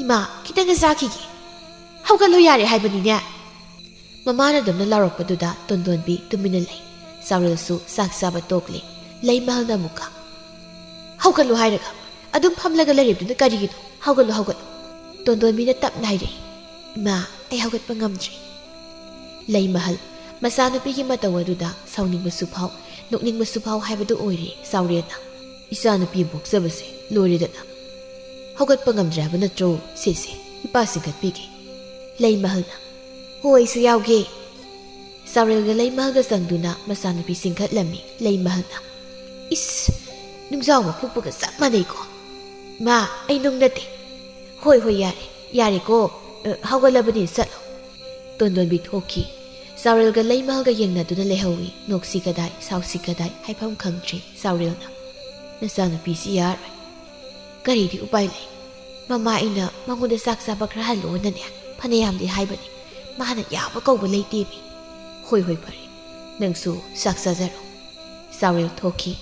"ꯏꯃꯥ, ꯈꯤꯇꯪꯒ ꯆꯥꯈꯤꯒꯦ꯫" "ꯍꯧꯒꯠꯂꯣ ꯌꯥꯔꯦ ꯍꯥꯏꯕꯅꯤꯅꯦ꯫" ꯃꯃꯥꯅ ꯑꯗꯨꯝꯅ ꯂꯥꯎꯔꯛꯄꯗꯨꯗ ꯇꯣꯟꯗꯣꯟꯕꯤ ꯇꯨꯃꯤꯟꯅ ꯂꯩ꯫ ꯆꯥꯎꯔꯦꯜꯁꯨ ꯆꯥꯛ ꯆꯥꯕ ꯇꯣꯛꯂꯦ꯫ ꯂꯩꯃꯍꯜꯅ ꯑꯃꯨꯛꯀ, "ꯍꯧꯒꯠꯂꯣ ꯍꯥꯏꯔꯒ ꯑꯗꯨꯝ ꯐꯝꯂꯒ ꯂꯩꯔꯤꯕꯗꯨꯅ ꯀꯔꯤꯒꯤꯅꯣ? ꯍꯧꯒꯠꯂꯣ, ꯍꯧꯒꯠꯂꯣ꯫" ꯇꯣꯟꯗꯣꯟꯕꯤꯅ ꯇꯞꯅ ꯍꯥꯏꯔꯛꯏ, "ꯏꯃꯥ, ꯑꯩ ꯍꯧꯒꯠꯄ ꯉꯝꯗ꯭ꯔꯦ꯫" ꯂꯩꯃꯍꯜ ꯃꯆꯥꯅꯨꯄꯤꯒꯤ ꯃꯇꯧ ꯑꯗꯨꯗ ꯁꯥꯎꯅꯤꯡꯕꯁꯨ ꯐꯥꯎ, ꯅꯣꯛꯅꯤꯡꯕꯁꯨ ꯐꯥꯎ ꯍꯥꯏꯕꯗꯨ ꯑꯣꯏꯔꯦ ꯆꯥꯎꯔꯦꯜꯅ꯫ "ꯏꯆꯥꯅꯨꯄꯤ ꯑꯃ ꯄꯣꯛꯆꯕꯁꯦ ꯂꯣꯏꯔꯦꯗꯅ꯫ ꯍꯧꯒꯠꯄ ꯉꯝꯗ꯭ꯔꯦ ꯍꯥꯏꯕ ꯅꯠꯇ꯭ꯔꯣ? ꯁꯦ, ꯁꯦ, ꯏꯄꯥ ꯆꯤꯡꯈꯠꯄꯤꯒꯦ꯫" ꯂꯩꯃꯍꯜꯅ, "ꯍꯣꯏ, ꯑꯩꯁꯨ ꯌꯥꯎꯒꯦ꯫" ꯆꯥꯎꯔꯦꯜꯒ ꯂꯩꯃꯍꯜꯒ ꯆꯪꯗꯨꯅ ꯃꯆꯥꯅꯨꯄꯤ ꯆꯤꯡꯈꯠꯂꯝꯃꯤ꯫ ꯂꯩꯃꯍꯜꯅ, "ꯏꯁ, ꯅꯨꯡꯖꯥꯎ ꯃꯈꯨꯞꯄꯒ ꯆꯞ ꯃꯥꯟꯅꯩꯀꯣ꯫" "ꯃꯥ, ꯑꯩ ꯅꯨꯡ ꯅꯠꯇꯦ꯫" "ꯍꯣꯏ, ꯍꯣꯏ, ꯌꯥꯔꯦ, ꯌꯥꯔꯦꯀꯣ꯫ ꯑ, ꯍꯧꯒꯠꯂꯕꯅꯤ, ꯆꯠꯂꯣ꯫" ꯇꯣꯟꯗꯣꯟꯕꯤ ꯊꯣꯛꯈꯤ꯫ ꯆꯥꯎꯔꯦꯜꯒ ꯂꯩꯃꯍꯜꯒ ꯌꯦꯡꯅꯗꯨꯅ ꯂꯩꯍꯧꯏ꯫ ꯅꯣꯛꯁꯤ ꯀꯗꯥꯏ, ꯁꯥꯎꯁꯤ ꯀꯗꯥꯏ ꯍꯥꯏꯐꯝ ꯈꯪꯗ꯭ꯔꯦ꯫ ꯆꯥꯎꯔꯦꯜꯅ, "ꯅꯆꯥꯅꯨꯄꯤꯁꯤ ꯌꯥꯔꯣꯏ꯫ ꯀꯔꯤꯗꯤ ꯎꯄꯥꯏ ꯂꯩ? ꯃꯃꯥ ꯑꯩꯅ ꯃꯉꯣꯟꯗ ꯆꯥꯛ ꯆꯥꯕ ꯈꯔ ꯍꯜꯂꯣꯅꯅꯦ ꯐꯅꯌꯥꯝꯗꯤ ꯍꯥꯏꯕꯅꯤ꯫ ꯃꯥꯅ ꯌꯥꯕ ꯀꯧꯕ ꯂꯩꯇꯦꯃꯤ꯫" "ꯍꯣꯏ, ꯍꯣꯏ, ꯐꯔꯦ꯫ ꯅꯪꯁꯨ ꯆꯥꯛ ꯆꯥꯖꯔꯣ꯫" ꯆꯥꯎꯔꯦꯜ ꯊꯣꯛꯈꯤ꯫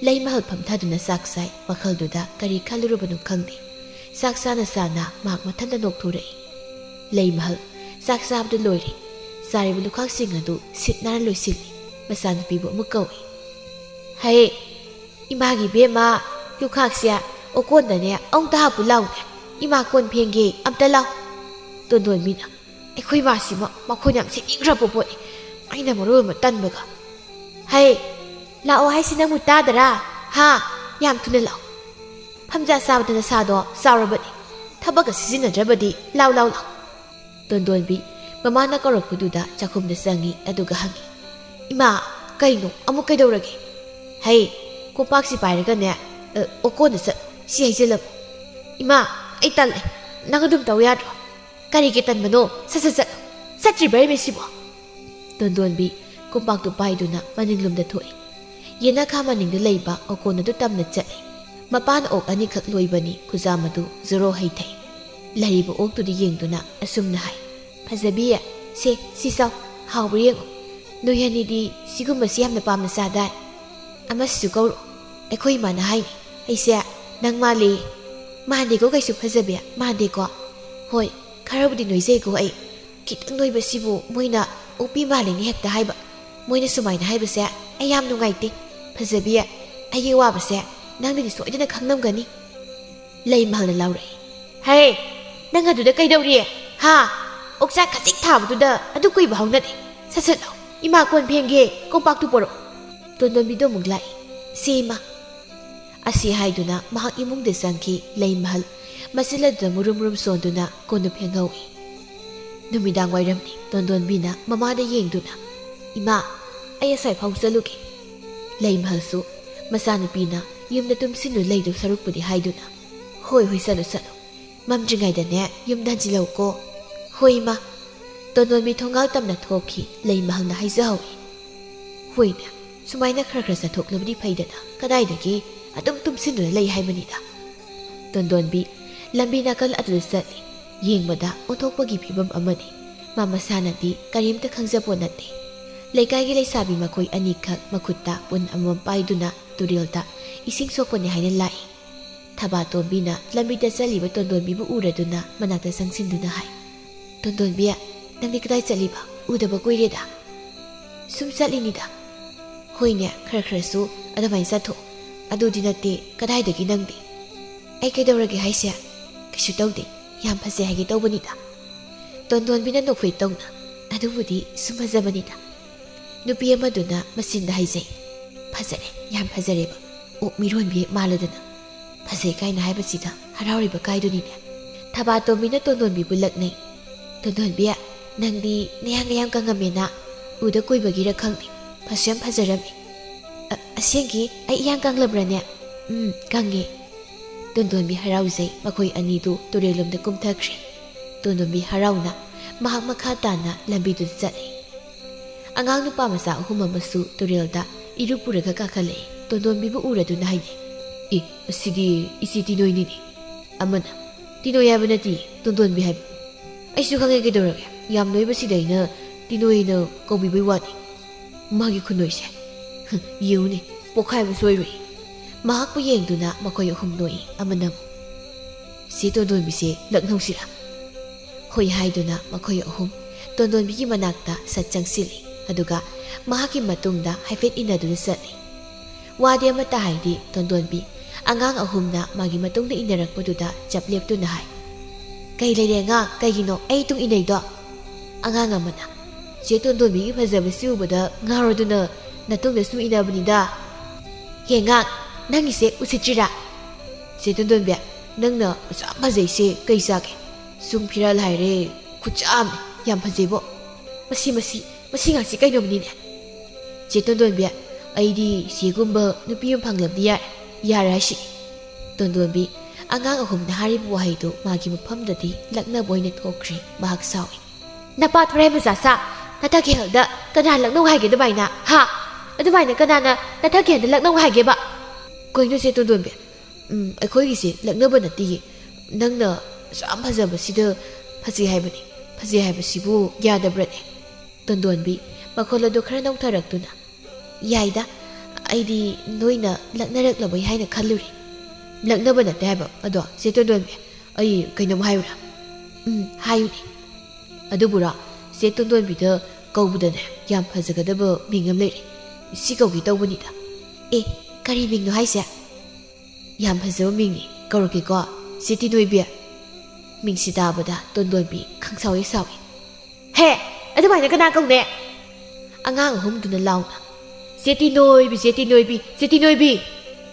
ꯂꯩꯃꯍꯜ ꯐꯝꯊꯗꯨꯅ ꯆꯥꯛ ꯆꯥꯏ꯫ ꯋꯥꯈꯜꯗꯨꯗ ꯀꯔꯤ ꯈꯜꯂꯨꯔꯕꯅꯣ ꯈꯪꯗꯦ꯫ ꯆꯥꯛ ꯆꯥꯅ ꯆꯥꯅ ꯃꯍꯥꯛ ꯃꯊꯟꯇ ꯅꯣꯛꯊꯣꯔꯛꯏ꯫ ꯂꯩꯃꯍꯜ ꯆꯥꯛ ꯆꯥꯕꯗꯨ ꯂꯣꯏꯔꯦ꯫ ꯆꯥꯔꯤꯕ ꯂꯨꯈꯥꯛꯁꯤꯡ ꯑꯗꯨ ꯁꯤꯠ ꯅꯥꯟꯅ ꯂꯣꯏꯁꯤꯜꯂꯤ꯫ ꯃꯆꯥꯅꯨꯄꯤꯕꯨ ꯑꯃꯨꯛ ꯀꯧꯏ꯫ "ꯍꯦ, ꯏꯃꯥꯒꯤ ꯏꯕꯦꯝꯃ, ꯂꯨꯈꯥꯛꯁꯦ ꯑꯣꯀꯣꯟꯗꯅꯦ ꯑꯃꯨꯛꯇ ꯍꯥꯞꯄꯨ ꯂꯥꯎꯅꯦ꯫ ꯏꯃꯥ ꯀꯣꯟ ꯐꯦꯡꯒꯦ, ꯑꯝꯇ ꯂꯥꯎ꯫" ꯇꯣꯟꯗꯣꯟꯕꯤꯅ, "ꯑꯩꯈꯣꯏ ꯃꯥꯁꯤꯃ ꯃꯈꯣꯟ ꯌꯥꯝ ꯁꯤꯅꯤꯡꯈ꯭ꯔꯕ ꯄꯣꯠꯅꯤ꯫ ꯑꯩꯅ ꯃꯔꯣꯜ ꯑꯃ ꯇꯟꯕꯒ꯫" "ꯍꯩ, ꯂꯥꯛꯑꯣ ꯍꯥꯏꯁꯤ ꯅꯪꯕꯨ ꯇꯥꯗꯔꯥ? ꯍꯥ? ꯌꯥꯝ ꯊꯨꯅ ꯂꯥꯛꯑꯣ꯫ ꯐꯝꯖꯥ ꯆꯥꯕꯗ ꯅꯁꯥꯗꯣ ꯆꯥꯎꯔꯕꯅꯤ꯫ ꯊꯕꯛꯀ ꯁꯤꯖꯤꯟꯅꯗ꯭ꯔꯕꯗꯤ ꯂꯥꯎ, ꯂꯥꯎ, ꯂꯥꯎ꯫" ꯇꯣꯟꯗꯣꯟꯕꯤ ꯃꯃꯥꯅ ꯀꯧꯔꯛꯄꯗꯨꯗ ꯆꯥꯛꯈꯨꯝꯗ ꯆꯪꯉꯤ, ꯑꯗꯨꯒ ꯍꯪꯉꯤ, "ꯏꯃꯥ, ꯀꯩꯅꯣ? ꯑꯃꯨꯛ ꯀꯩꯗꯧꯔꯒꯦ?" "ꯍꯩ, ꯀꯣꯝꯄꯥꯛꯁꯤ ꯄꯥꯏꯔꯒꯅꯦ, ꯑ, ꯑꯣꯀꯣꯟꯗ ꯆꯠꯂꯣ꯫ ꯁꯤ ꯍꯩꯖꯤꯜꯂꯝꯃꯣ꯫ ꯏꯃꯥ, ꯑꯩ ꯇꯜꯂꯦ꯫ ꯅꯪ ꯑꯗꯨꯝ ꯇꯧ ꯌꯥꯗ꯭ꯔꯣ? ꯀꯔꯤꯒꯤ ꯇꯟꯕꯅꯣ? ꯁꯠ ꯁꯠ ꯆꯠꯂꯣ꯫ ꯆꯠꯇ꯭ꯔꯤꯕ꯭ꯔꯥ ꯏꯃꯦ ꯁꯤꯕꯣ? ꯇꯣꯟꯗꯣꯟꯕꯤ ꯀꯣꯝꯄꯥꯛꯇꯨ ꯄꯥꯏꯗꯨꯅ ꯃꯅꯤꯡꯂꯣꯝꯗ ꯊꯣꯛꯏ꯫ ꯌꯦꯅꯈꯥ ꯃꯅꯤꯡꯗ ꯂꯩꯕ ꯑꯣꯀꯣꯟ ꯑꯗꯨ ꯇꯝꯅ ꯆꯠꯂꯤ꯫ ꯃꯄꯥꯟ ꯑꯣꯛ ꯑꯅꯤꯈꯛ ꯂꯣꯏꯕꯅꯤ, ꯈꯨꯖꯥꯝ ꯑꯗꯨ ꯖꯣꯔꯣ ꯍꯩꯊꯩ꯫ ꯂꯩꯔꯤꯕ ꯑꯣꯛꯇꯨꯗ ꯌꯦꯡꯗꯨꯅ ꯑꯁꯨꯝꯅ ꯍꯥꯏ, "ꯐꯖꯕꯤ, ꯁꯦ, ꯁꯤ ꯆꯥꯎ, ꯍꯥꯎꯕ꯭ꯔꯥ ꯌꯦꯡꯉꯨ꯫ ꯅꯣꯏ ꯑꯅꯤꯗꯤ ꯁꯤꯒꯨꯝꯕꯁꯤ ꯌꯥꯝꯅ ꯄꯥꯝꯅ ꯆꯥꯗꯥꯏ꯫ ꯑꯃꯁꯤꯁꯨ ꯀꯧꯔꯣ꯫ ꯑꯩꯈꯣꯏ ꯏꯃꯥꯅ ꯍꯥꯏꯅꯤ, ꯑꯩꯁꯦ ꯅꯪ ꯃꯥꯜꯂꯤ꯫ ꯃꯥꯟꯗꯦꯀꯣ ꯀꯩꯁꯨ ꯐꯖꯕꯤ, ꯃꯥꯟꯗꯦꯀꯣ꯫ ꯍꯣꯏ, ꯈꯔꯕꯨꯗꯤ ꯅꯣꯏꯖꯩꯀꯣ ꯑꯩ꯫ ꯈꯤꯇꯪ ꯅꯣꯏꯕꯁꯤꯕꯨ ꯃꯣꯏꯅ ꯑꯣꯛꯄꯤ ꯃꯥꯜꯂꯤꯅꯤ ꯍꯦꯛꯇ ꯍꯥꯏꯕ꯫ ꯃꯣꯏꯅ ꯁꯨꯃꯥꯏꯅ ꯍꯥꯏꯕꯁꯦ ꯑꯩ ꯌꯥꯝ ꯅꯨꯡꯉꯥꯏꯇꯦ꯫ ꯐꯖꯕꯤ, ꯑꯩꯒꯤ ꯑꯋꯥꯕꯁꯦ ꯅꯪꯅꯗꯤ ꯁꯣꯏꯗꯅ ꯈꯪꯂꯝꯒꯅꯤ꯫" ꯂꯩꯃꯍꯜꯅ ꯂꯥꯎꯔꯛꯏ, "ꯍꯦ, ꯅꯪ ꯑꯗꯨꯗ ꯀꯩꯗꯧꯔꯤ? ꯍꯥ? ꯑꯣꯛꯆꯥꯛ ꯈꯖꯤꯛ ꯊꯥꯕꯗꯨꯗ ꯑꯗꯨ ꯀꯨꯏꯕ ꯍꯧꯅꯗꯦ꯫ ꯁꯠ ꯁꯠ ꯂꯥꯎ, ꯏꯃꯥ ꯀꯣꯟ ꯐꯦꯡꯒꯦ, ꯀꯣꯝꯄꯥꯛꯇꯨ ꯄꯣꯔꯛꯑꯣ꯫" ꯇꯣꯟꯗꯣꯟꯕꯤꯗꯣ ꯑꯃꯨꯛ ꯂꯥꯛꯏ꯫ "ꯁꯤ ꯏꯃꯥ꯫" ꯑꯁꯤ ꯍꯥꯏꯗꯨꯅ ꯃꯍꯥꯛ ꯏꯃꯨꯡꯗ ꯆꯪꯈꯤ꯫ ꯂꯩꯃꯍꯜ ꯃꯆꯤꯜ ꯑꯗꯨꯗ ꯃꯨꯔꯨꯝ ꯃꯨꯔꯨꯝ ꯁꯣꯟꯗꯨꯅ ꯀꯣꯟꯗꯨ ꯐꯦꯡꯍꯧꯏ꯫ ꯅꯨꯃꯤꯗꯥꯡ ꯋꯥꯏꯔꯝꯅꯤ꯫ ꯇꯣꯟꯗꯣꯟꯕꯤꯅ ꯃꯃꯥꯗ ꯌꯦꯡꯗꯨꯅ, "ꯏꯃꯥ, ꯑꯩ ꯑꯁ꯭ꯋꯥꯏ ꯐꯥꯎ ꯆꯠꯂꯨꯒꯦ꯫" ꯂꯩꯃꯍꯜꯁꯨ ꯃꯆꯥꯅꯨꯄꯤꯅ ꯌꯨꯝꯗ ꯇꯨꯝꯁꯤꯟꯗꯨꯅ ꯂꯩꯗꯧ ꯁꯔꯨꯛꯄꯨꯗꯤ ꯍꯥꯏꯗꯨꯅ, "ꯍꯣꯏ, ꯍꯣꯏ, ꯆꯠꯂꯨ, ꯆꯠꯂꯨ꯫ ꯃꯝꯗ꯭ꯔꯤꯉꯩꯗꯅꯦ ꯌꯨꯝꯗ ꯍꯟꯖꯤꯜꯂꯛꯎꯀꯣ꯫" "ꯍꯣꯏ, ꯏꯃꯥ꯫" ꯇꯣꯟꯗꯣꯟꯕꯤ ꯊꯣꯡꯒꯥꯜ ꯇꯝꯅ ꯊꯣꯛꯈꯤ꯫ ꯂꯩꯃꯍꯜꯅ ꯍꯥꯏꯖꯍꯧꯏ, "ꯍꯣꯏꯅꯦ, ꯁꯨꯃꯥꯏꯅ ꯈꯔ ꯈꯔ ꯆꯠꯊꯣꯛꯂꯕꯗꯤ ꯐꯩꯗꯅ, ꯀꯗꯥꯏꯗꯒꯤ ꯑꯗꯨꯝ ꯇꯨꯝꯁꯤꯟꯗꯨꯅ ꯂꯩ ꯍꯥꯏꯕꯅꯤꯗ꯫" ꯇꯣꯟꯗꯣꯟꯕꯤ ꯂꯝꯕꯤ ꯅꯥꯀꯜ ꯑꯗꯨꯗ ꯆꯠꯂꯤ꯫ ꯌꯦꯡꯕꯗ ꯑꯣꯟꯊꯣꯛꯄꯒꯤ ꯐꯤꯕꯝ ꯑꯃꯅꯤ꯫ ꯃꯥ ꯃꯁꯥꯅꯗꯤ ꯀꯔꯤꯝꯇ ꯈꯪꯖꯄꯣꯠ ꯅꯠꯇꯦ꯫ ꯂꯩꯀꯥꯏꯒꯤ ꯂꯩꯁꯥꯕꯤ ꯃꯈꯣꯏ ꯑꯅꯤꯈꯛ ꯃꯈꯨꯠꯇ ꯄꯨꯟ ꯑꯃꯃꯝ ꯄꯥꯏꯗꯨꯅ ꯇꯨꯔꯦꯜꯗ ꯏꯁꯤꯡ ꯁꯣꯛꯄꯅꯤ ꯍꯥꯏꯅ ꯂꯥꯛꯏ꯫ ꯊꯕꯥꯇꯣꯝꯕꯤꯅ ꯂꯝꯕꯤꯗ ꯆꯠꯂꯤꯕ ꯇꯣꯟꯗꯣꯟꯕꯤꯕꯨ ꯎꯔꯗꯨꯅ ꯃꯅꯥꯛꯇ ꯆꯪꯁꯤꯟꯗꯨꯅ ꯍꯥꯏ, "ꯇꯣꯟꯗꯣꯟꯕꯤ, ꯅꯪꯗꯤ ꯀꯗꯥꯏ ꯆꯠꯂꯤꯕ? ꯎꯗꯕ ꯀꯨꯏꯔꯦꯗ꯫" "ꯁꯨꯝ ꯆꯠꯂꯤꯅꯤꯗ꯫" "ꯍꯣꯏꯅꯦ, ꯈꯔ ꯈꯔꯁꯨ ꯑꯗꯨꯃꯥꯏꯅ ꯆꯠꯊꯣꯛ꯫ ꯑꯗꯨꯗꯤ ꯅꯠꯇꯦ, ꯀꯗꯥꯏꯗꯒꯤ ꯅꯪꯗꯤ?" "ꯑꯩ ꯀꯩꯗꯧꯔꯒꯦ ꯍꯥꯏꯁꯦ? ꯀꯩꯁꯨ ꯇꯧꯗꯦ, ꯌꯥꯝ ꯐꯖꯩ ꯍꯥꯏꯒꯦ ꯇꯧꯕꯅꯤꯗ꯫" ꯇꯣꯟꯗꯣꯟꯕꯤꯅ ꯅꯣꯛꯐꯦꯠ ꯇꯧꯅ, "ꯑꯗꯨꯕꯨꯗꯤ ꯁꯨꯝ ꯐꯖꯕꯅꯤꯗ꯫" ꯅꯨꯄꯤ ꯑꯃꯗꯨꯅ ꯃꯆꯤꯟꯗ ꯍꯥꯏꯖꯩ, "ꯐꯖꯔꯦ, ꯌꯥꯝ ꯐꯖꯔꯦꯕ꯫ ꯑꯣꯛ ꯃꯤꯔꯣꯟꯕꯤ ꯍꯦꯛ ꯃꯥꯜꯂꯗꯅ꯫ ꯐꯖꯩ ꯀꯥꯏꯅ ꯍꯥꯏꯕꯁꯤꯗ ꯍꯔꯥꯎꯔꯤꯕ ꯀꯥꯏꯗꯨꯅꯤꯅꯦ꯫" ꯊꯕꯥꯇꯣꯝꯕꯤꯅ ꯇꯣꯟꯗꯣꯟꯕꯤꯕꯨ ꯂꯛꯅꯩ꯫ "ꯇꯣꯟꯗꯣꯟꯕꯤ, ꯅꯪꯗꯤ ꯅꯌꯥꯡꯒ ꯌꯥꯝ ꯀꯪꯉꯝꯃꯦꯅ꯫ ꯎꯗ ꯀꯨꯏꯕꯒꯤꯔ ꯈꯪꯗꯦ, ꯐꯁꯨ ꯌꯥꯝ ꯐꯖꯔꯝꯃꯤ꯫" ꯑꯁꯦꯡꯒꯤ ꯑꯩ ꯏꯌꯥꯡ ꯀꯪꯂꯕ꯭ꯔꯅꯦ? ꯎꯝ, ꯀꯪꯉꯦ꯫ ꯇꯣꯟꯗꯣꯟꯕꯤ ꯍꯔꯥꯎꯖꯩ꯫ ꯃꯈꯣꯏ ꯑꯅꯤꯗꯨ ꯇꯨꯔꯦꯜꯂꯣꯝꯗ ꯀꯨꯝꯊꯈ꯭ꯔꯦ꯫ ꯇꯣꯟꯗꯣꯟꯕꯤ ꯍꯔꯥꯎꯅ ꯃꯍꯥꯛ ꯃꯈꯥ ꯇꯥꯅ ꯂꯝꯕꯤꯗꯨꯗ ꯆꯠꯂꯤ꯫ ꯑꯉꯥꯡ ꯅꯨꯄꯥ ꯃꯆꯥ ꯑꯍꯨꯝ ꯑꯃꯁꯨ ꯇꯨꯔꯦꯜꯗ ꯏꯔꯨ ꯄꯨꯔꯒ ꯀꯥꯈꯠꯂꯛꯏ꯫ ꯇꯣꯟꯗꯣꯟꯕꯤꯕꯨ ꯎꯔꯗꯨꯅ ꯍꯥꯏꯅꯩ, "ꯑꯦ, ꯑꯁꯤꯗꯤ ꯏꯆꯦ ꯇꯤꯅꯣꯏꯅꯤꯅꯦ꯫ ꯑꯃꯅ ꯇꯤꯅꯣꯏ ꯍꯥꯏꯕ ꯅꯠꯇꯦ, ꯇꯣꯟꯗꯣꯟꯕꯤ ꯍꯥꯏꯕ꯫ ꯑꯩꯁꯨ ꯈꯪꯉꯦ ꯀꯩꯗꯧꯔꯒꯦ꯫ ꯌꯥꯝ ꯅꯣꯏꯕꯁꯤꯗ ꯑꯩꯅ ꯇꯤꯅꯣꯏꯅ ꯀꯧꯕꯤꯕꯩ ꯋꯥꯅꯤ꯫ ꯃꯥꯒꯤ ꯈꯨꯅꯣꯏꯁꯦ꯫ ꯍꯨꯝ, ꯌꯦꯡꯉꯨꯅꯦ, ꯄꯣꯛꯈꯥꯏꯕꯁꯨ ꯑꯣꯏꯔꯣꯏ꯫" ꯃꯍꯥꯛꯄꯨ ꯌꯦꯡꯗꯨꯅ ꯃꯈꯣꯏ ꯑꯍꯨꯝ ꯅꯣꯛꯏ꯫ ꯑꯃꯅ ꯑꯃꯨꯛ, "ꯆꯦ ꯇꯣꯟꯗꯣꯟꯕꯤꯁꯦ ꯂꯛꯅꯧꯁꯤꯔꯥ?" ꯍꯣꯏ ꯍꯥꯏꯗꯨꯅ ꯃꯈꯣꯏ ꯑꯍꯨꯝ ꯇꯣꯟꯗꯣꯟꯕꯤꯒꯤ ꯃꯅꯥꯛꯇ ꯁꯠ ꯆꯪꯁꯤꯜꯂꯤ꯫ ꯑꯗꯨꯒ ꯃꯍꯥꯛꯀꯤ ꯃꯇꯨꯡꯗ ꯍꯥꯏꯐꯦꯠ ꯏꯟꯅꯗꯨꯅ ꯆꯠꯂꯤ꯫ ꯋꯥꯗꯤ ꯑꯃꯠꯇ ꯍꯥꯏꯗꯦ ꯇꯣꯟꯗꯣꯟꯕꯤ꯫ ꯑꯉꯥꯡ ꯑꯍꯨꯝꯅ ꯃꯥꯒꯤ ꯃꯇꯨꯡꯗ ꯏꯟꯅꯔꯛꯄꯗꯨꯗ ꯆꯞ ꯂꯦꯞꯇꯨꯅ ꯍꯥꯏ, "ꯀꯩ ꯂꯩꯔꯦ ꯑꯉꯥꯡ? ꯀꯩꯒꯤꯅꯣ ꯑꯩ ꯇꯨꯡ ꯏꯟꯅꯩꯗꯣ?" ꯑꯉꯥꯡ ꯑꯃꯅ, "ꯆꯦ ꯇꯣꯟꯗꯣꯟꯕꯤꯒꯤ ꯐꯖꯕꯁꯤ ꯎꯕꯗ ꯉꯥꯎꯔꯗꯨꯅ ꯅꯇꯨꯡꯗ ꯁꯨꯝ ꯏꯟꯅꯕꯅꯤꯗ꯫" "ꯍꯦ ꯑꯉꯥꯡ, ꯅꯪꯒꯤꯁꯦ ꯎꯁꯤꯠꯇ꯭ꯔꯤꯔꯥ? ꯆꯦ ꯇꯣꯟꯗꯣꯟꯕꯤ, ꯅꯪꯅ ꯑꯁꯨꯛ ꯌꯥꯝ ꯐꯖꯩꯁꯦ ꯀꯩ ꯆꯥꯒꯦ? ꯁꯨꯝ ꯐꯤꯔꯥꯜ ꯍꯥꯏꯔꯦ, ꯈꯨꯠꯆꯥꯝꯅꯦ, ꯌꯥꯝ ꯐꯖꯩꯕꯣ꯫ ꯃꯁꯤ, ꯃꯁꯤ, ꯃꯁꯤ ꯉꯥꯛꯁꯤ ꯀꯩꯅꯣꯝꯅꯤꯅꯦ꯫ ꯆꯦ ꯇꯣꯟꯗꯣꯟꯕꯤ, ꯑꯩꯗꯤ ꯆꯦꯒꯨꯝꯕ ꯅꯨꯄꯤ ꯑꯃ ꯐꯪꯂꯕꯗꯤ ꯌꯥꯔꯦ, ꯌꯥꯔꯦ ꯍꯥꯏꯁꯤꯅꯤ꯫" ꯇꯣꯟꯗꯣꯟꯕꯤ ꯑꯉꯥꯡ ꯑꯍꯨꯝꯅ ꯍꯥꯏꯔꯤꯕ ꯋꯥꯍꯩꯗꯨ ꯃꯥꯒꯤ ꯃꯐꯝꯗꯗꯤ ꯂꯛꯅꯕ ꯑꯣꯏꯅ ꯊꯣꯛꯈ꯭ꯔꯦ꯫ ꯃꯍꯥꯛ ꯁꯥꯎꯏ, "ꯅꯄꯥ ꯊꯣꯔꯥꯏ ꯃꯆꯥ ꯁꯥ, ꯅꯊꯛ ꯀꯩꯍꯜꯗ ꯀꯅꯥ ꯂꯛꯅꯧ ꯍꯥꯏꯒꯦ ꯑꯗꯨꯃꯥꯏꯅ? ꯍꯥ? ꯑꯗꯨꯃꯥꯏꯅ ꯀꯅꯥꯅ ꯅꯊꯛ ꯀꯩꯍꯜꯗ ꯂꯛꯅꯧ ꯍꯥꯏꯒꯦꯕ?" "ꯀꯩꯅꯣ ꯆꯦ ꯇꯣꯟꯗꯣꯟꯕꯤ? ꯎꯝ, ꯑꯩꯈꯣꯏꯒꯤꯁꯦ ꯂꯛꯅꯕ ꯅꯠꯇꯤꯌꯦ꯫ ꯅꯪꯅ ꯑꯁꯨꯛ ꯌꯥꯝ ꯐꯖꯕꯁꯤꯗ ꯐꯖꯩ ꯍꯥꯏꯕꯅꯤ꯫ ꯐꯖꯩ ꯍꯥꯏꯕꯁꯤꯕꯨ ꯌꯥꯗꯕ꯭ꯔꯅꯦ?" ꯇꯣꯟꯗꯣꯟꯕꯤ ꯃꯈꯣꯜ ꯑꯗꯨ ꯈꯔ ꯅꯧꯊꯔꯛꯇꯨꯅ, "ꯌꯥꯏꯗ, ꯑꯩꯗꯤ ꯅꯣꯏꯅ ꯂꯛꯅꯔꯛꯂꯕꯣꯏ ꯍꯥꯏꯅ ꯈꯜꯂꯨꯔꯦ꯫" "ꯂꯛꯅꯕ ꯅꯠꯇꯦ ꯍꯥꯏꯕ ꯑꯗꯣ, ꯆꯦ ꯇꯣꯟꯗꯣꯟꯕꯤ, ꯑꯩ ꯀꯩꯅꯣꯝ ꯍꯥꯏꯌꯨꯔꯥ?" "ꯎꯝ, ꯍꯥꯏꯌꯨꯅꯦ꯫" "ꯑꯗꯨꯕꯨꯔꯣ, ꯆꯦ ꯇꯣꯟꯗꯣꯟꯕꯤꯗ ꯀꯧꯕꯗꯅꯦ ꯌꯥꯝ ꯐꯖꯒꯗꯕ ꯃꯤꯡ ꯑꯃ ꯂꯩꯔꯦ꯫ ꯁꯤ ꯀꯧꯒꯦ ꯇꯧꯕꯅꯤꯗ꯫" "ꯑꯦ, ꯀꯔꯤ ꯃꯤꯡꯅꯣ ꯍꯥꯏꯁꯦ?" "ꯌꯥꯝ ꯐꯖꯕ ꯃꯤꯡꯅꯤ, ꯀꯧꯔꯛꯀꯦꯀꯣ, ꯆꯦ ꯇꯤꯅꯣꯏꯕꯤ꯫" ꯃꯤꯡꯁꯤ ꯇꯥꯕꯗ ꯇꯣꯟꯗꯣꯟꯕꯤ ꯈꯪꯁꯥꯎ ꯍꯦꯛ ꯁꯥꯎꯏ꯫ "ꯍꯦ, ꯑꯗꯨꯃꯥꯏꯅ ꯀꯅꯥ ꯀꯧꯅꯦ?" ꯑꯉꯥꯡ ꯑꯍꯨꯝꯗꯨꯅ ꯂꯥꯎꯅ, "ꯆꯦ ꯇꯤꯅꯣꯏꯕꯤ, ꯆꯦ ꯇꯤꯅꯣꯏꯕꯤ, ꯆꯦ ꯇꯤꯅꯣꯏꯕꯤ!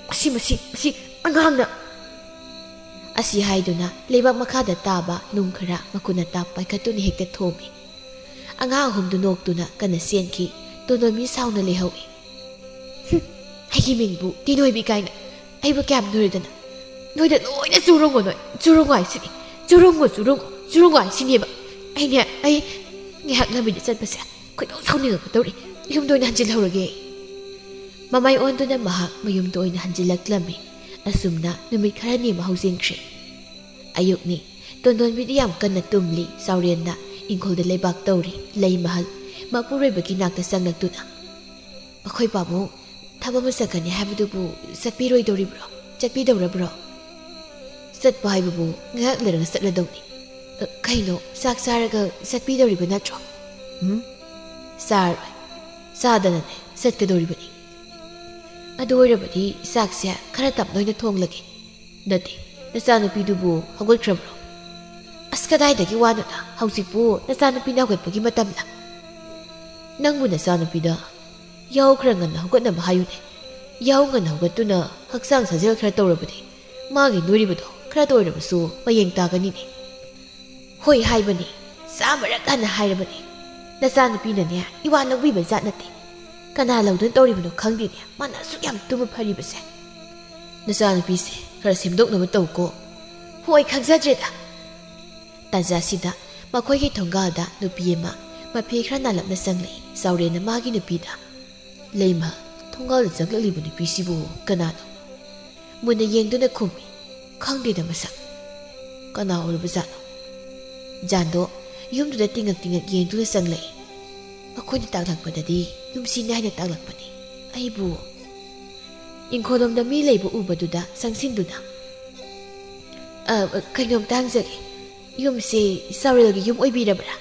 ꯃꯁꯤ, ꯃꯁꯤ, ꯃꯁꯤ ꯑꯉꯥꯡꯅ!" ꯑꯁꯤ ꯍꯥꯏꯗꯨꯅ ꯂꯩꯕꯥꯛ ꯃꯈꯥꯗ ꯇꯥꯕ ꯅꯨꯡ ꯈꯔ ꯃꯈꯨꯠꯅ ꯇꯥꯞ ꯄꯥꯏꯈꯠꯇꯨꯅ ꯍꯦꯛꯇ ꯊꯣꯝꯃꯤ꯫ ꯑꯉꯥꯡ ꯑꯍꯨꯝꯗꯨ ꯅꯣꯛꯇꯨꯅ ꯀꯟꯅ ꯆꯦꯟꯈꯤ꯫ ꯇꯣꯟꯗꯣꯟꯕꯤ ꯁꯥꯎꯅ ꯂꯩꯍꯧꯏ꯫ "ꯍꯨꯝ, ꯑꯩꯒꯤ ꯃꯤꯡꯕꯨ ꯇꯤꯅꯣꯏꯕꯤ ꯀꯥꯏꯅ꯫ ꯑꯩꯕꯨ ꯀꯌꯥꯝ ꯅꯣꯏꯔꯗꯅ? ꯅꯣꯏꯗ ꯂꯣꯏꯅ ꯆꯨꯔꯣꯡꯉꯣ ꯅꯣꯏ꯫ ꯆꯨꯔꯣꯡꯉꯣ ꯍꯥꯏꯁꯤꯅꯤ꯫ ꯆꯨꯔꯣꯡꯉꯣ, ꯆꯨꯔꯣꯡꯉꯣ, ꯆꯨꯔꯣꯡꯉꯣ ꯍꯥꯏꯁꯤꯅꯦꯕ꯫ ꯑꯩꯅꯦ, ꯑꯩ ꯉꯥꯏꯍꯥꯛ ꯂꯝꯕꯤꯗ ꯆꯠꯄꯁꯦ ꯈꯣꯏꯗꯧ ꯁꯥꯎꯅꯤꯡꯉꯛꯄ ꯇꯧꯔꯤ꯫ ꯌꯨꯝꯗ ꯑꯣꯏꯅ ꯍꯟꯖꯤꯜꯍꯧꯔꯒꯦ ꯑꯩ꯫ ꯃꯃꯥꯏ ꯑꯣꯟꯗꯨꯅ ꯃꯍꯥꯛ ꯃꯌꯨꯝꯗ ꯑꯣꯏꯅ ꯍꯟꯖꯤꯜꯂꯛꯂꯝꯃꯤ꯫ ꯑꯁꯨꯝꯅ ꯅꯨꯃꯤꯠ ꯈꯔꯅꯤ ꯑꯃ ꯍꯧꯖꯤꯟꯈ꯭ꯔꯦ꯫ ꯑꯌꯨꯛꯅꯤ꯫ ꯇꯣꯟꯗꯣꯟꯕꯤꯗꯤ ꯌꯥꯝ ꯀꯟꯅ ꯇꯨꯝꯂꯤ꯫ ꯆꯥꯎꯔꯦꯟꯅ ꯏꯪꯈꯣꯜꯗ ꯂꯩꯕꯥꯛ ꯇꯧꯔꯤ꯫ ꯂꯩꯃꯍꯜ ꯃꯄꯨꯔꯣꯏꯕꯒꯤ ꯅꯥꯛꯇ ꯆꯪꯂꯛꯇꯨꯅ, "ꯑꯩꯈꯣꯏ ꯄꯥꯕꯨꯡ, ꯊꯕꯛ ꯑꯃ ꯆꯠꯀꯅꯤ ꯍꯥꯏꯕꯗꯨꯕꯨ ꯆꯠꯄꯤꯔꯣꯏꯗꯧꯔꯤꯕ꯭ꯔꯣ? ꯆꯠꯄꯤꯗꯧꯔꯕ꯭ꯔꯣ?" "ꯆꯠꯄ ꯍꯥꯏꯕꯕꯨ ꯉꯥꯏꯍꯥꯛ ꯂꯩꯔꯒ ꯆꯠꯂꯗꯧꯅꯤ꯫ ꯑ, ꯀꯩꯅꯣ, ꯆꯥꯛ ꯆꯥꯔꯒ ꯆꯠꯄꯤꯗꯧꯔꯤꯕ ꯅꯠꯇ꯭ꯔꯣ?" "ꯎꯝ, ꯆꯥꯔꯣꯏ꯫ ꯆꯥꯗꯅꯅꯦ ꯆꯠꯀꯗꯧꯔꯤꯕꯅꯤ꯫" "ꯑꯗꯨ ꯑꯣꯏꯔꯕꯗꯤ ꯆꯥꯛꯁꯦ ꯈꯔ ꯇꯞꯅ ꯑꯣꯏꯅ ꯊꯣꯡꯂꯒꯦ꯫" "ꯅꯠꯇꯦ, ꯅꯆꯥꯅꯨꯄꯤꯗꯨꯕꯨ ꯍꯧꯒꯠꯈ꯭ꯔꯕ꯭ꯔꯣ?" "ꯑꯁ, ꯀꯗꯥꯏꯗꯒꯤ ꯋꯥꯅꯣꯗ, ꯍꯧꯖꯤꯛꯄꯨ ꯅꯆꯥꯅꯨꯄꯤꯅ ꯍꯧꯒꯠꯄꯒꯤ ꯃꯇꯝꯂ?" "ꯅꯪꯕꯨ ꯅꯆꯥꯅꯨꯄꯤꯗ ꯌꯥꯍꯧ ꯈꯔ ꯉꯟꯅ ꯍꯧꯒꯠꯅꯕ ꯍꯥꯏꯌꯨꯅꯦ꯫ ꯌꯥꯍꯧ ꯉꯟꯅ ꯍꯧꯒꯠꯇꯨꯅ ꯍꯛꯆꯥꯡ ꯁꯥꯖꯦꯜ ꯈꯔ ꯇꯧꯔꯕꯗꯤ ꯃꯥꯒꯤ ꯅꯣꯏꯔꯤꯕꯗꯣ ꯈꯔꯇ ꯑꯣꯏꯔꯕꯁꯨ ꯃꯌꯦꯡ ꯇꯥꯒꯅꯤꯅꯦ꯫" "ꯍꯣꯏ ꯍꯥꯏꯕꯅꯤ, ꯆꯥꯝꯃꯔꯛ ꯍꯟꯅ ꯍꯥꯏꯔꯕꯅꯤ꯫ ꯅꯆꯥꯅꯨꯄꯤꯅꯅꯦ ꯏꯋꯥ ꯂꯧꯕꯤꯕ ꯖꯥꯠ ꯅꯠꯇꯦ꯫ ꯀꯅꯥ ꯂꯧꯗꯨꯅ ꯇꯧꯔꯤꯕꯅꯣ ꯈꯪꯗꯦꯅꯦ, ꯃꯥꯅ ꯑꯁꯨꯛ ꯌꯥꯝ ꯇꯨꯝꯕ ꯐꯔꯤꯕꯁꯦ꯫ ꯅꯆꯥꯅꯨꯄꯤꯁꯦ ꯈꯔ ꯁꯦꯝꯗꯣꯛꯅꯕ ꯇꯧꯀꯣ꯫" "ꯍꯣꯏ, ꯈꯪꯖꯗ꯭ꯔꯦꯗ꯫" ꯇꯥꯟꯖꯥꯁꯤꯗ ꯃꯈꯣꯏꯒꯤ ꯊꯣꯡꯒꯥꯜꯗ ꯅꯨꯄꯤ ꯑꯃ ꯃꯐꯤ ꯈꯔ ꯅꯥꯜꯂꯞꯅ ꯆꯪꯂꯛꯏ꯫ ꯆꯥꯎꯔꯦꯟꯅ ꯃꯥꯒꯤ ꯅꯨꯄꯤꯗ, "ꯂꯩꯃ, ꯊꯣꯡꯒꯥꯜꯗ ꯆꯪꯂꯛꯂꯤꯕ ꯅꯨꯄꯤꯁꯤꯕꯨ ꯀꯅꯥꯅꯣ?" ꯃꯨꯟꯅ ꯌꯦꯡꯗꯨꯅ ꯈꯨꯝꯃꯤ, "ꯈꯪꯗꯦꯗ ꯃꯁꯛ꯫ ꯀꯅꯥ ꯑꯣꯏꯔꯕꯖꯥꯠꯅꯣ?" ꯖꯥꯟꯗꯣ ꯌꯨꯝꯗꯨꯗ ꯇꯤꯡꯉꯛ ꯇꯤꯡꯉꯛ ꯌꯦꯡꯗꯨꯅ ꯆꯪꯂꯛꯏ꯫ ꯃꯈꯣꯏꯅ ꯇꯥꯛꯂꯛꯄꯗꯗꯤ ꯌꯨꯝꯁꯤꯅꯤ ꯍꯥꯏꯅ ꯇꯥꯛꯂꯛꯄꯅꯤ꯫ ꯑꯩꯕꯨ ꯏꯪꯈꯣꯜꯂꯣꯝꯗ ꯃꯤ ꯂꯩꯕ ꯎꯕꯗꯨꯗ ꯆꯪꯁꯤꯟꯗꯨꯅ, "ꯑ, ꯀꯩꯅꯣꯝꯇ ꯍꯪꯖꯒꯦ, ꯌꯨꯝꯁꯤ ꯆꯥꯎꯔꯦꯜꯒꯤ ꯌꯨꯝ ꯑꯣꯏꯕꯤꯔꯕ꯭ꯔꯥ?"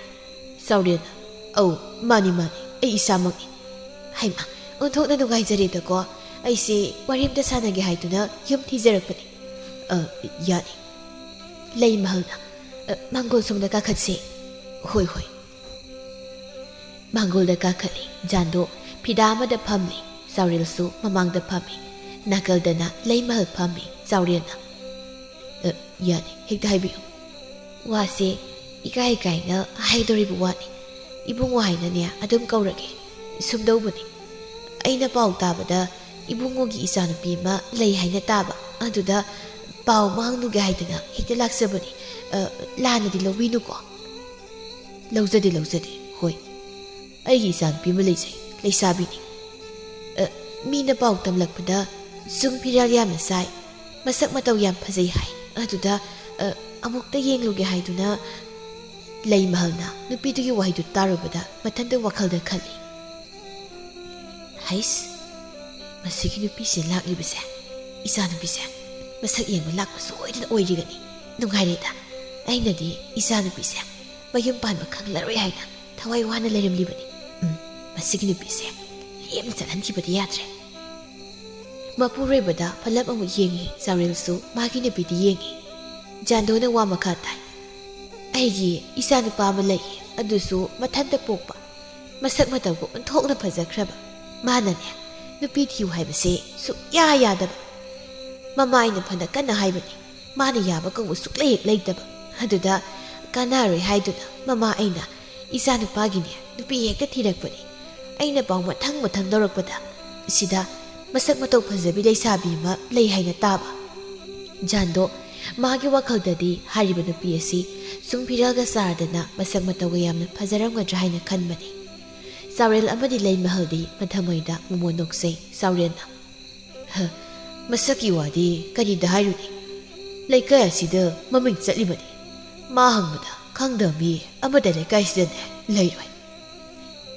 ꯆꯥꯎꯔꯦꯜ, "ꯑꯧ, ꯃꯥꯅꯤ, ꯃꯥꯅꯤ, ꯑꯩ ꯏꯁꯥꯃꯛꯅꯤ꯫" "ꯍꯩꯃꯥ, ꯑꯣꯟꯊꯣꯛꯅ ꯅꯨꯡꯉꯥꯏꯖꯔꯦꯗꯀꯣ꯫ ꯑꯩꯁꯦ ꯋꯥꯔꯤ ꯑꯝꯇ ꯁꯥꯟꯅꯒꯦ ꯍꯥꯏꯗꯨꯅ ꯌꯨꯝ ꯊꯤꯖꯔꯛꯄꯅꯤ꯫" "ꯑ, ꯌꯥꯅꯤ꯫" ꯂꯩꯃꯍꯜꯅ, "ꯑ, ꯃꯥꯡꯒꯣꯜ ꯁꯣꯝꯗ ꯀꯥꯈꯠꯁꯦ꯫" "ꯍꯣꯏ, ꯍꯣꯏ꯫" ꯃꯥꯡꯒꯣꯜꯗ ꯀꯥꯈꯠꯂꯤ꯫ ꯖꯥꯟꯗꯣ ꯐꯤꯗꯥ ꯑꯃꯗ ꯐꯝꯂꯤ꯫ ꯆꯥꯎꯔꯦꯜꯁꯨ ꯃꯃꯥꯡꯗ ꯐꯝꯃꯤ꯫ ꯅꯥꯀꯜꯗꯅ ꯂꯩꯃꯍꯜ ꯐꯝꯃꯤ꯫ ꯆꯥꯎꯔꯦꯜꯅ, "ꯑ, ꯌꯥꯅꯤ, ꯍꯦꯛꯇ ꯍꯥꯏꯕꯤꯌꯨ꯫" "ꯋꯥꯁꯦ ꯏꯀꯥꯏ ꯏꯀꯥꯏꯅ ꯍꯥꯏꯗꯣꯔꯤꯕ ꯋꯥꯅꯤ꯫ ꯏꯕꯨꯡꯉꯣ ꯍꯥꯏꯅꯅꯦ ꯑꯗꯨꯝ ꯀꯧꯔꯒꯦ꯫ ꯁꯨꯝꯗꯧꯕꯅꯤ, ꯑꯩꯅ ꯄꯥꯎ ꯇꯥꯕꯗ ꯏꯕꯨꯡꯉꯣꯒꯤ ꯏꯆꯥꯅꯨꯄꯤ ꯑꯃ ꯂꯩ ꯍꯥꯏꯅ ꯇꯥꯕ꯫ ꯑꯗꯨꯗ ꯄꯥꯎ ꯑꯃ ꯍꯪꯂꯨꯒꯦ ꯍꯥꯏꯗꯅ ꯍꯦꯛꯇ ꯂꯥꯛꯆꯕꯅꯤ꯫ ꯑ, ꯂꯥꯟꯅꯗꯤ ꯂꯧꯕꯤꯅꯨꯀꯣ꯫ ꯂꯧꯖꯗꯦ, ꯂꯧꯖꯗꯦ꯫ ꯍꯣꯏ, ꯑꯩꯒꯤ ꯏꯆꯥꯅꯨꯄꯤ ꯑꯃ ꯂꯩꯖꯩ, ꯂꯩꯁꯥꯕꯤꯅꯤ꯫ ꯑ, ꯃꯤꯅ ꯄꯥꯎ ꯇꯝꯂꯛꯄꯗ ꯁꯨꯝ ꯐꯤꯔꯥꯜ ꯌꯥꯝꯅ ꯆꯥꯏ, ꯃꯁꯛ ꯃꯇꯧ ꯌꯥꯝ ꯐꯖꯩ ꯍꯥꯏ꯫ ꯑꯗꯨꯗ, ꯑ, ꯑꯃꯨꯛꯇ ꯌꯦꯡꯂꯨꯒꯦ ꯍꯥꯏꯗꯨꯅ ꯂꯩꯃꯍꯜꯅ ꯅꯨꯄꯤꯗꯨꯒꯤ ꯋꯥꯍꯩꯗꯨ ꯇꯥꯔꯨꯕꯗ ꯃꯊꯟꯇ ꯋꯥꯈꯜꯗ ꯈꯜꯂꯤ꯫ ꯍꯩꯁ, ꯃꯁꯤꯒꯤ ꯅꯨꯄꯤꯁꯦ ꯂꯥꯛꯂꯤꯕꯁꯦ, ꯏꯆꯥꯅꯨꯄꯤꯁꯦ ꯃꯁꯛ ꯌꯦꯡꯕ ꯂꯥꯛꯄ ꯁꯣꯏꯗꯅ ꯑꯣꯏꯔꯤꯒꯅꯤ꯫ ꯅꯨꯡꯉꯥꯏꯔꯦꯗ, ꯑꯩꯅꯗꯤ ꯏꯆꯥꯅꯨꯄꯤꯁꯦ ꯃꯌꯨꯝ ꯄꯥꯟꯕ ꯈꯪꯂꯔꯣꯏ ꯍꯥꯏꯅ ꯊꯋꯥꯏ ꯋꯥꯅ ꯂꯩꯔꯝꯂꯤꯕꯅꯤ꯫ ꯎꯝ, ꯃꯁꯤꯒꯤ ꯅꯨꯄꯤꯁꯦ ꯂꯦꯝꯅ ꯆꯠꯍꯟꯈꯤꯕꯗꯤ ꯌꯥꯗ꯭ꯔꯦ꯫ ꯃꯄꯨꯔꯣꯏꯕꯗ ꯐꯂꯞ ꯑꯃꯨꯛ ꯌꯦꯡꯉꯤ, ꯆꯥꯎꯔꯦꯜꯁꯨ ꯃꯥꯒꯤ ꯅꯨꯄꯤꯗꯤ ꯌꯦꯡꯉꯤ꯫ ꯖꯥꯟꯗꯣꯅ ꯋꯥ ꯃꯈꯥ ꯇꯥꯏ꯫ ꯑꯩꯒꯤ ꯏꯆꯥꯅꯨꯄꯥ ꯑꯃ ꯂꯩ, ꯑꯗꯨꯁꯨ ꯃꯊꯟꯇ ꯄꯣꯛꯄ, ꯃꯁꯛ ꯃꯇꯧꯒ ꯑꯣꯟꯊꯣꯛꯅ ꯐꯖꯈ꯭ꯔꯕ꯫ ꯃꯥꯅꯅꯦ, ꯅꯨꯄꯤ ꯊꯤꯌꯨ ꯍꯥꯏꯕꯁꯦ ꯁꯨꯛꯌꯥ ꯌꯥꯗꯕ꯫ ꯃꯃꯥ ꯑꯩꯅ ꯐꯅ ꯀꯟꯅ ꯍꯥꯏꯕꯅꯤ, ꯃꯥꯅ ꯌꯥꯕ ꯀꯧꯕ ꯁꯨꯛꯂꯩ ꯍꯦꯛ ꯂꯩꯇꯕ꯫ ꯑꯗꯨꯗ ꯀꯥꯟꯅꯔꯣꯏ ꯍꯥꯏꯗꯨꯅ ꯃꯃꯥ ꯑꯩꯅ ꯏꯆꯥꯅꯨꯄꯥꯒꯤꯅꯦ ꯅꯨꯄꯤ ꯍꯦꯛꯇ ꯊꯤꯔꯛꯄꯅꯤ꯫ ꯑꯩꯅ ꯄꯥꯎ ꯃꯊꯪ ꯃꯊꯪ ꯂꯧꯔꯛꯄꯗ ꯁꯤꯗ ꯃꯁꯛ ꯃꯇꯧ ꯐꯖꯕꯤ ꯂꯩꯁꯥꯕꯤ ꯑꯃ ꯂꯩ ꯍꯥꯏꯅ ꯇꯥꯕ꯫ ꯖꯥꯟꯗꯣ ꯃꯥꯒꯤ ꯋꯥꯈꯜꯗꯗꯤ ꯍꯥꯏꯔꯤꯕ ꯅꯨꯄꯤ ꯑꯁꯤ ꯁꯨꯝ ꯐꯤꯔꯥꯜꯒ ꯆꯥꯔꯗꯅ ꯃꯁꯛ ꯃꯇꯧꯒ ꯌꯥꯝꯅ ꯐꯖꯔꯝꯒꯗ꯭ꯔꯥ ꯍꯥꯏꯅ ꯈꯟꯕꯅꯤ꯫ ꯆꯥꯎꯔꯦꯜ ꯑꯃꯗꯤ ꯂꯩꯃꯍꯜꯗꯤ ꯃꯊꯃꯣꯏꯗ ꯃꯣꯃꯣꯟ ꯅꯣꯛꯆꯩ꯫ ꯆꯥꯎꯔꯦꯜꯅ, "ꯍ, ꯃꯁꯛꯀꯤ ꯋꯥꯗꯤ ꯀꯔꯤꯗ ꯍꯥꯏꯔꯨꯅꯤ? ꯂꯩꯀꯥꯏ ꯑꯁꯤꯗ ꯃꯃꯤꯡ ꯆꯠꯂꯤꯕꯅꯤ꯫ ꯃꯥ ꯍꯪꯕꯗ ꯈꯪꯗꯕ ꯃꯤ ꯑꯃꯗ ꯂꯩꯀꯥꯏꯁꯤꯗꯅꯦ ꯂꯩꯔꯣꯏ꯫"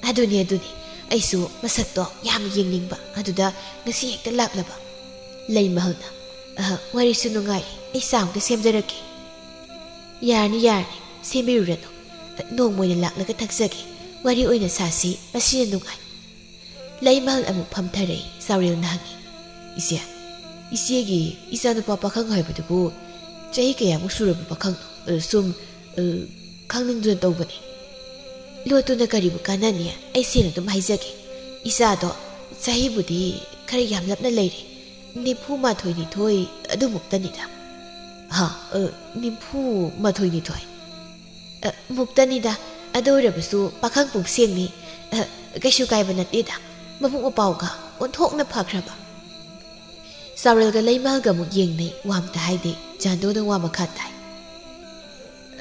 "ꯑꯗꯨꯅꯤ, ꯑꯗꯨꯅꯤ꯫ ꯑꯩꯁꯨ ꯃꯁꯛꯇꯣ ꯌꯥꯝ ꯌꯦꯡꯅꯤꯡꯕ꯫ ꯑꯗꯨꯗ ꯉꯁꯤ ꯍꯦꯛꯇ ꯂꯥꯛꯂꯕ꯫" ꯂꯩꯃꯍꯜꯅ, "ꯑꯍ, ꯋꯥꯔꯤꯁꯨ ꯅꯨꯡꯉꯥꯏ꯫ ꯑꯩ ꯆꯥ ꯑꯝꯇ ꯁꯦꯝꯖꯔꯛꯀꯦ꯫" "ꯌꯥꯔꯅꯤ, ꯌꯥꯔꯅꯤ꯫ ꯁꯦꯝꯕꯤꯔꯨꯔꯅꯨ꯫ ꯅꯣꯡꯃ ꯑꯣꯏꯅ ꯂꯥꯛꯂꯒ ꯊꯛꯆꯒꯦ꯫ ꯋꯥꯔꯤ ꯑꯣꯏꯅ ꯁꯥꯁꯤ꯫ ꯃꯁꯤꯅ ꯅꯨꯡꯉꯥꯏ꯫" ꯂꯩꯃꯍꯜ ꯑꯃꯨꯛ ꯐꯝꯊꯔꯛꯏ꯫ ꯆꯥꯎꯔꯦꯜꯅ ꯍꯪꯉꯤ, "ꯏꯆꯦ, ꯏꯆꯦꯒꯤ ꯏꯆꯥꯅꯨꯄꯥ ꯄꯥꯈꯪ ꯍꯥꯏꯕꯗꯨꯕꯨ ꯆꯍꯤ ꯀꯌꯥꯃꯨꯛ ꯁꯨꯔꯕ ꯄꯥꯈꯪꯅꯣ? ꯑ, ꯁꯨꯝ, ꯑ, ꯈꯪꯅꯤꯡꯗꯨꯅ ꯇꯧꯕꯅꯤ꯫" "ꯂꯣꯠꯇꯨꯅ ꯀꯔꯤꯕꯨ ꯀꯥꯟꯅꯅꯤ? ꯑꯩ ꯁꯦꯡꯅ ꯑꯗꯨꯝ ꯍꯥꯏꯖꯒꯦ꯫ ꯏꯆꯥꯗꯣ ꯆꯍꯤꯕꯨꯗꯤ ꯈꯔ ꯌꯥꯝꯂꯞꯅ ꯂꯩꯔꯦ꯫ ꯅꯤꯐꯨ ꯃꯥꯊꯣꯏ ꯅꯤꯊꯣꯏ ꯑꯗꯨꯃꯨꯛꯇꯅꯤꯗ꯫" "ꯍꯥ, ꯑ, ꯅꯤꯐꯨ ꯃꯥꯊꯣꯏ ꯅꯤꯊꯣꯏ?" "ꯑ, ꯃꯨꯛꯇꯅꯤꯗ꯫ ꯑꯗꯨ ꯑꯣꯏꯔꯕꯁꯨ ꯄꯥꯈꯪ ꯄꯨꯡꯁꯦꯡꯅꯤ꯫ ꯑ, ꯀꯩꯁꯨ ꯀꯥꯏꯕ ꯅꯠꯇꯦꯗ꯫ ꯃꯕꯨꯛ ꯃꯄꯥꯎꯒ ꯑꯣꯟꯊꯣꯛꯅ ꯐꯈ꯭ꯔꯕ꯫ ꯆꯥꯎꯔꯦꯜꯒ ꯂꯩꯃꯍꯜꯒ ꯑꯃꯨꯛ ꯌꯦꯡꯅꯩ, ꯋꯥ ꯑꯝꯇ ꯍꯥꯏꯗꯦ꯫ ꯖꯥꯟꯗꯣꯅ ꯋꯥ ꯃꯈꯥ ꯇꯥꯏ꯫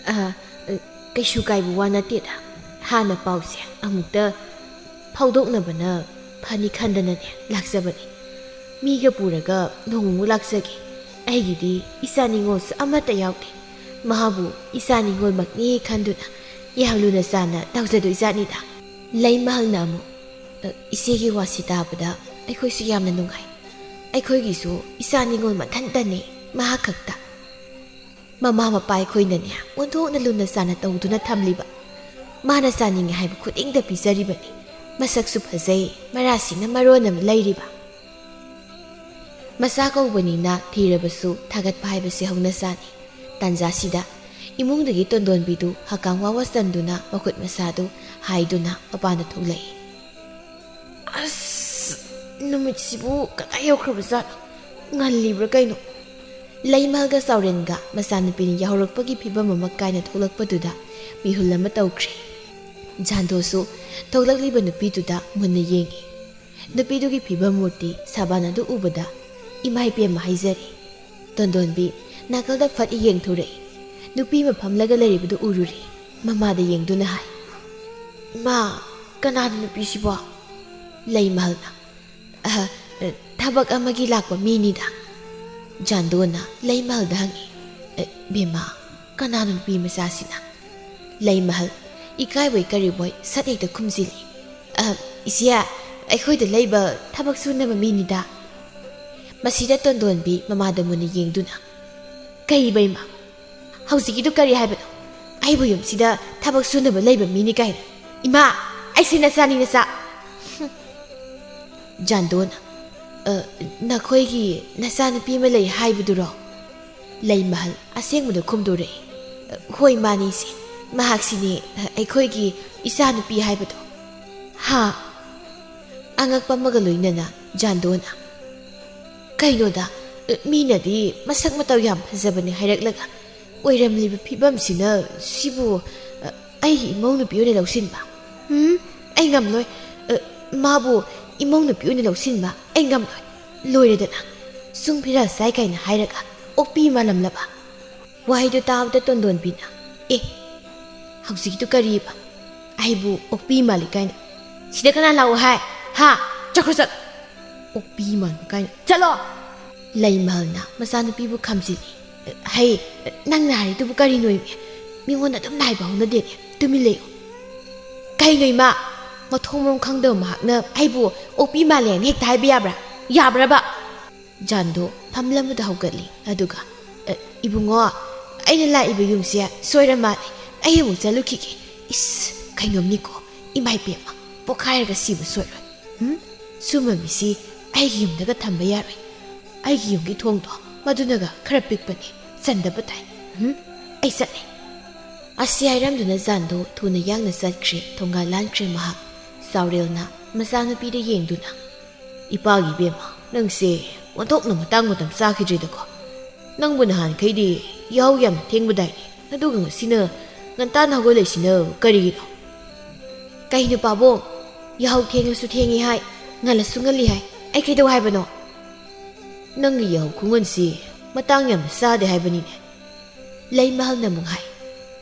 "ꯑ, ꯑ, ꯀꯩꯁꯨ ꯀꯥꯏꯕ ꯋꯥ ꯅꯠꯇꯦꯗ꯫ ꯍꯥꯟꯅ ꯄꯥꯎꯁꯦ ꯑꯃꯨꯛꯇ ꯐꯥꯎꯗꯣꯛꯅꯕꯅ ꯐꯅꯤ ꯈꯟꯗꯅꯅꯦ ꯂꯥꯛꯆꯕꯅꯤ꯫ ꯃꯤꯒ ꯄꯨꯔꯒ ꯅꯣꯡꯃꯃꯨꯛ ꯂꯥꯛꯆꯒꯦ꯫ ꯑꯩꯒꯤꯗꯤ ꯏꯆꯥ ꯅꯤꯉꯣꯜꯁꯨ ꯑꯃꯠꯇ ꯌꯥꯎꯗꯦ꯫ ꯃꯍꯥꯛꯄꯨ ꯏꯆꯥ ꯅꯤꯉꯣꯜꯃꯛꯅꯤ ꯈꯟꯗꯨꯅ ꯌꯥꯝ ꯂꯨꯅ ꯆꯥꯟꯅ ꯇꯧꯖꯗꯣꯏꯖꯥꯠꯅꯤꯗ꯫" ꯂꯩꯃꯍꯜꯅ ꯑꯃꯨꯛ, "ꯑ, ꯏꯆꯦꯒꯤ ꯋꯥꯁꯤ ꯇꯥꯕꯗ ꯑꯩꯈꯣꯏꯁꯨ ꯌꯥꯝꯅ ꯅꯨꯡꯉꯥꯏ꯫ ꯑꯩꯈꯣꯏꯒꯤꯁꯨ ꯏꯆꯥ ꯅꯤꯉꯣꯜ ꯃꯊꯟꯇꯅꯤ, ꯃꯍꯥꯛ ꯈꯛꯇ꯫ ꯃꯃꯥ ꯃꯄꯥ ꯑꯩꯈꯣꯏꯅꯅꯦ ꯑꯣꯟꯊꯣꯛꯅ ꯂꯨꯅ ꯆꯥꯟꯅ ꯇꯧꯗꯨꯅ ꯊꯝꯂꯤꯕ꯫ ꯃꯥꯅ ꯆꯥꯅꯤꯡꯉꯦ ꯍꯥꯏꯕ ꯈꯨꯗꯤꯡꯗ ꯄꯤꯖꯔꯤꯕꯅꯤ꯫ ꯃꯁꯛꯁꯨ ꯐꯖꯩ, ꯃꯔꯥꯁꯤꯅ ꯃꯔꯣꯟ ꯑꯃ ꯂꯩꯔꯤꯕ꯫ ꯃꯆꯥ ꯀꯧꯕꯅꯤꯅ ꯊꯤꯔꯕꯁꯨ ꯊꯥꯒꯠꯄ ꯍꯥꯏꯕꯁꯤ ꯍꯧꯅꯁꯥꯅꯤ꯫" ꯇꯥꯟꯖꯥꯁꯤꯗ ꯏꯃꯨꯡꯗꯒꯤ ꯇꯣꯟꯗꯣꯟꯕꯤꯗꯨ ꯍꯀꯥꯝ ꯋꯥ ꯋꯥ ꯆꯟꯗꯨꯅ ꯃꯈꯨꯠ ꯃꯁꯥꯗꯨ ꯍꯥꯏꯗꯨꯅ ꯃꯄꯥꯟꯗ ꯊꯣꯛꯂꯛꯏ꯫ "ꯑꯁ, ꯅꯨꯃꯤꯠꯁꯤꯕꯨ ꯀꯗꯥꯏ ꯌꯧꯈ꯭ꯔꯕꯖꯥꯠꯅꯣ? ꯉꯜꯂꯤꯕ꯭ꯔꯥ ꯀꯩꯅꯣ?" ꯂꯩꯃꯍꯜꯒ ꯆꯥꯎꯔꯦꯟꯒ ꯃꯆꯥꯅꯨꯄꯤꯅ ꯌꯥꯍꯧꯔꯛꯄꯒꯤ ꯐꯤꯕꯝ ꯑꯃ ꯀꯥꯏꯅ ꯊꯣꯛꯂꯛꯄꯗꯨꯗ ꯃꯤꯍꯨꯜ ꯑꯃ ꯇꯧꯈ꯭ꯔꯦ꯫ ꯖꯥꯟꯗꯣꯁꯨ ꯊꯣꯛꯂꯛꯂꯤꯕ ꯅꯨꯄꯤꯗꯨꯗ ꯃꯨꯟꯅ ꯌꯦꯡꯉꯤ꯫ ꯅꯨꯄꯤꯗꯨꯒꯤ ꯐꯤꯕꯝ ꯃꯨꯔꯇꯤ ꯁꯥꯕꯥꯟ ꯑꯗꯨ ꯎꯕꯗ ꯏꯃꯥ ꯏꯕꯦꯝꯃ ꯍꯥꯏꯖꯔꯤ꯫ ꯇꯣꯟꯗꯣꯟꯕꯤ ꯅꯥꯀꯜꯗ ꯐꯠ ꯌꯦꯡꯊꯣꯔꯛꯏ꯫ ꯅꯨꯄꯤ ꯑꯃ ꯐꯝꯂꯒ ꯂꯩꯔꯤꯕꯗꯨ ꯎꯔꯨꯔꯦ꯫ ꯃꯃꯥꯗ ꯌꯦꯡꯗꯨꯅ ꯍꯥꯏ, "ꯏꯃꯥ, ꯀꯅꯥꯅꯣ ꯅꯨꯄꯤꯁꯤꯕꯣ?" ꯂꯩꯃꯍꯜꯅ, "ꯑꯍ, ꯊꯕꯛ ꯑꯃꯒꯤ ꯂꯥꯛꯄ ꯃꯤꯅꯤꯗ꯫" ꯖꯥꯟꯗꯣꯅ ꯂꯩꯃꯍꯜꯗ ꯍꯪꯉꯤ, "ꯑꯦ, ꯕꯦꯝꯃ, ꯀꯅꯥꯅꯣ ꯅꯨꯄꯤ ꯃꯆꯥꯁꯤꯅ?" ꯂꯩꯃꯍꯜ ꯏꯀꯥꯏꯕꯣꯏ ꯀꯔꯤꯕꯣꯏ ꯁꯠ ꯍꯦꯛꯇ ꯈꯨꯝꯖꯤꯜꯂꯤ, "ꯑ, ꯏꯆꯦ, ꯑꯩꯈꯣꯏꯗ ꯂꯩꯕ ꯊꯕꯛ ꯁꯨꯅꯕ ꯃꯤꯅꯤꯗ꯫" ꯃꯁꯤꯗ ꯇꯣꯟꯗꯣꯟꯕꯤ ꯃꯃꯥꯗ ꯃꯨꯟꯅ ꯌꯦꯡꯗꯨꯅ, "ꯀꯩ ꯏꯃꯥ? ꯍꯧꯖꯤꯛꯀꯤꯗꯨ ꯀꯔꯤ ꯍꯥꯏꯕꯅꯣ? ꯑꯩꯕꯨ ꯌꯨꯝꯁꯤꯗ ꯊꯕꯛ ꯁꯨꯅꯕ ꯂꯩꯕ ꯃꯤꯅꯤ ꯀꯥꯏꯅ? ꯏꯃꯥ, ꯑꯩꯁꯦ ꯅꯆꯥꯅꯤ, ꯅꯆꯥ!" ꯖꯥꯟꯗꯣꯅ, "ꯑ, ꯅꯈꯣꯏꯒꯤ ꯅꯆꯥꯅꯨꯄꯤ ꯑꯃ ꯂꯩ ꯍꯥꯏꯕꯗꯨꯔꯣ?" ꯂꯩꯃꯍꯜ ꯑꯁꯦꯡꯕꯗꯨ ꯈꯨꯝꯗꯣꯔꯛꯏ, "ꯍꯣꯏ, ꯃꯥꯅꯤ ꯏꯆꯦ꯫ ꯃꯍꯥꯛꯁꯤꯅꯤ ꯑꯩꯈꯣꯏꯒꯤ ꯏꯆꯥꯅꯨꯄꯤ ꯍꯥꯏꯕꯗꯣ꯫" "ꯍꯥ?" ꯑꯉꯛꯄ ꯑꯃꯒ ꯂꯣꯏꯅꯅ ꯖꯥꯟꯗꯣꯅ, "ꯀꯩꯅꯣꯗ, ꯃꯤꯅꯗꯤ ꯃꯁꯛ ꯃꯇꯧ ꯌꯥꯝ ꯐꯖꯕꯅꯤ ꯍꯥꯏꯔꯛꯂꯒ ꯑꯣꯏꯔꯝꯂꯤꯕ ꯐꯤꯕꯝꯁꯤꯅ ꯁꯤꯕꯨ, ꯑ, ꯑꯩꯒꯤ ꯏꯃꯧ ꯅꯨꯄꯤ ꯑꯣꯏꯅ ꯂꯧꯁꯤꯟꯕ? ꯎꯝ, ꯑꯩ ꯉꯝꯂꯣꯏ꯫ ꯑ, ꯃꯥꯕꯨ ꯏꯃꯧ ꯅꯨꯄꯤ ꯑꯣꯏꯅ ꯂꯧꯁꯤꯟꯕ ꯑꯩ ꯉꯝꯂꯣꯏ꯫ ꯂꯣꯏꯔꯦꯗꯅ, ꯁꯨꯝ ꯐꯤꯔꯥꯜ ꯆꯥꯏ ꯀꯥꯏꯅ ꯍꯥꯏꯔꯒ ꯑꯣꯛꯄꯤ ꯃꯥꯜꯂꯝꯂꯕ꯫ ꯋꯥꯍꯩꯗꯨ ꯇꯥꯕꯗ ꯇꯣꯟꯗꯣꯟꯕꯤꯅ, "ꯑꯦ, ꯍꯧꯖꯤꯛꯀꯤꯗꯨ ꯀꯔꯤꯕ? ꯑꯩꯕꯨ ꯑꯣꯛꯄꯤ ꯃꯥꯜꯂꯤ ꯀꯥꯏꯅ? ꯁꯤꯗ ꯀꯅꯥ ꯂꯥꯛꯑꯣ ꯍꯥꯏ? ꯍꯥ? ꯆꯠꯈ꯭ꯔꯣ ꯆꯠꯂꯣ꯫ ꯑꯣꯛꯄꯤ ꯃꯥꯟꯕ ꯀꯥꯏꯅ꯫ ꯆꯠꯂꯣ!" ꯂꯩꯃꯍꯜꯅ ꯃꯆꯥꯅꯨꯄꯤꯕꯨ ꯈꯥꯝꯖꯤꯜꯂꯤ꯫ "ꯍꯩ, ꯅꯪꯅ ꯍꯥꯏꯔꯤꯗꯨꯕꯨ ꯀꯔꯤꯅꯣ ꯏꯃꯦ? ꯃꯤꯉꯣꯟꯗ ꯑꯗꯨꯝ ꯅꯥꯏꯕ ꯍꯧꯅꯗꯦꯅꯦ꯫ ꯇꯨꯃꯤꯟ ꯂꯩꯌꯨ꯫ ꯀꯩꯅꯣ ꯏꯃꯥ? ꯃꯊꯣꯡ ꯃꯔꯝ ꯈꯪꯗꯕ ꯃꯍꯥꯛꯅ ꯑꯩꯕꯨ ꯑꯣꯛꯄꯤ ꯃꯥꯜꯂꯦꯅ ꯍꯦꯛꯇ ꯍꯥꯏꯕ ꯌꯥꯕ꯭ꯔꯥ? ꯌꯥꯕ꯭ꯔꯕ?" ꯖꯥꯟꯗꯣ ꯐꯝꯂꯝꯕꯗ ꯍꯧꯒꯠꯂꯤ꯫ ꯑꯗꯨꯒ, "ꯑ, ꯏꯕꯨꯡꯉꯣ, ꯑꯩꯅ ꯂꯥꯛꯏꯕ ꯌꯨꯝꯁꯦ ꯁꯣꯏꯔ ꯃꯥꯜꯂꯦ꯫ ꯑꯩ ꯑꯃꯨꯛ ꯆꯠꯂꯨꯈꯤꯒꯦ꯫ ꯏꯁ, ꯀꯩꯅꯣꯝꯅꯤꯀꯣ꯫ ꯏꯃꯥ ꯏꯕꯦꯝꯃ, ꯄꯣꯛꯈꯥꯏꯔꯒ ꯁꯤꯕ ꯁꯣꯏꯔꯣꯏ꯫ ꯎꯝ? ꯁꯨꯝꯕ ꯃꯤꯁꯤ ꯑꯩꯒꯤ ꯌꯨꯝꯗꯒ ꯊꯝꯕ ꯌꯥꯔꯣꯏ꯫ ꯑꯩꯒꯤ ꯌꯨꯝꯒꯤ ꯊꯣꯡꯗꯣ ꯃꯗꯨꯅꯒ ꯈꯔ ꯄꯤꯛꯄꯅꯦ꯫ ꯆꯟꯗꯕ ꯇꯥꯏ꯫ ꯎꯝ? ꯑꯩ ꯆꯠꯂꯦ꯫" ꯑꯁꯤ ꯍꯥꯏꯔꯝꯗꯨꯅ ꯖꯥꯟꯗꯣ ꯊꯨꯅ ꯌꯥꯡꯅ ꯆꯠꯈ꯭ꯔꯦ꯫ ꯊꯣꯡꯒꯥꯜ ꯂꯥꯟꯈ꯭ꯔꯦ ꯃꯍꯥꯛ꯫ ꯆꯥꯎꯔꯦꯜꯅ ꯃꯆꯥꯅꯨꯄꯤꯗ ꯌꯦꯡꯗꯨꯅ, "ꯏꯄꯥꯒꯤ ꯏꯕꯦꯝꯃ, ꯅꯪꯁꯦ ꯑꯣꯟꯊꯣꯛꯅ ꯃꯇꯥꯡ ꯃꯇꯝ ꯆꯥꯈꯤꯗ꯭ꯔꯦꯗꯀꯣ꯫ ꯅꯪꯕꯨ ꯅꯍꯥꯟꯈꯩꯗꯤ ꯌꯥꯍꯧ ꯌꯥꯝꯅ ꯊꯦꯡꯕꯗꯥꯏꯅꯦ, ꯑꯗꯨꯒ ꯉꯁꯤꯅ ꯉꯟꯇꯥꯅ ꯍꯧꯒꯠꯂꯛꯏꯁꯤꯅ ꯀꯔꯤꯒꯤꯅꯣ?" "ꯀꯩꯅꯣ ꯄꯥꯕꯨꯡ, ꯌꯥꯍꯧ ꯊꯦꯡꯂꯁꯨ ꯊꯦꯡꯉꯤ ꯍꯥꯏ, ꯉꯜꯂꯁꯨ ꯉꯜꯂꯤ ꯍꯥꯏ, ꯑꯩ ꯀꯩꯗꯧ ꯍꯥꯏꯕꯅꯣ?" "ꯅꯪꯒꯤ ꯌꯥꯍꯧ ꯈꯨꯉꯟꯁꯤ ꯃꯇꯥꯡ ꯌꯥꯝꯅ ꯆꯥꯗꯦ ꯍꯥꯏꯕꯅꯤꯅꯦ꯫" ꯂꯩꯃꯍꯜꯅ ꯑꯃꯨꯛ ꯍꯥꯏ,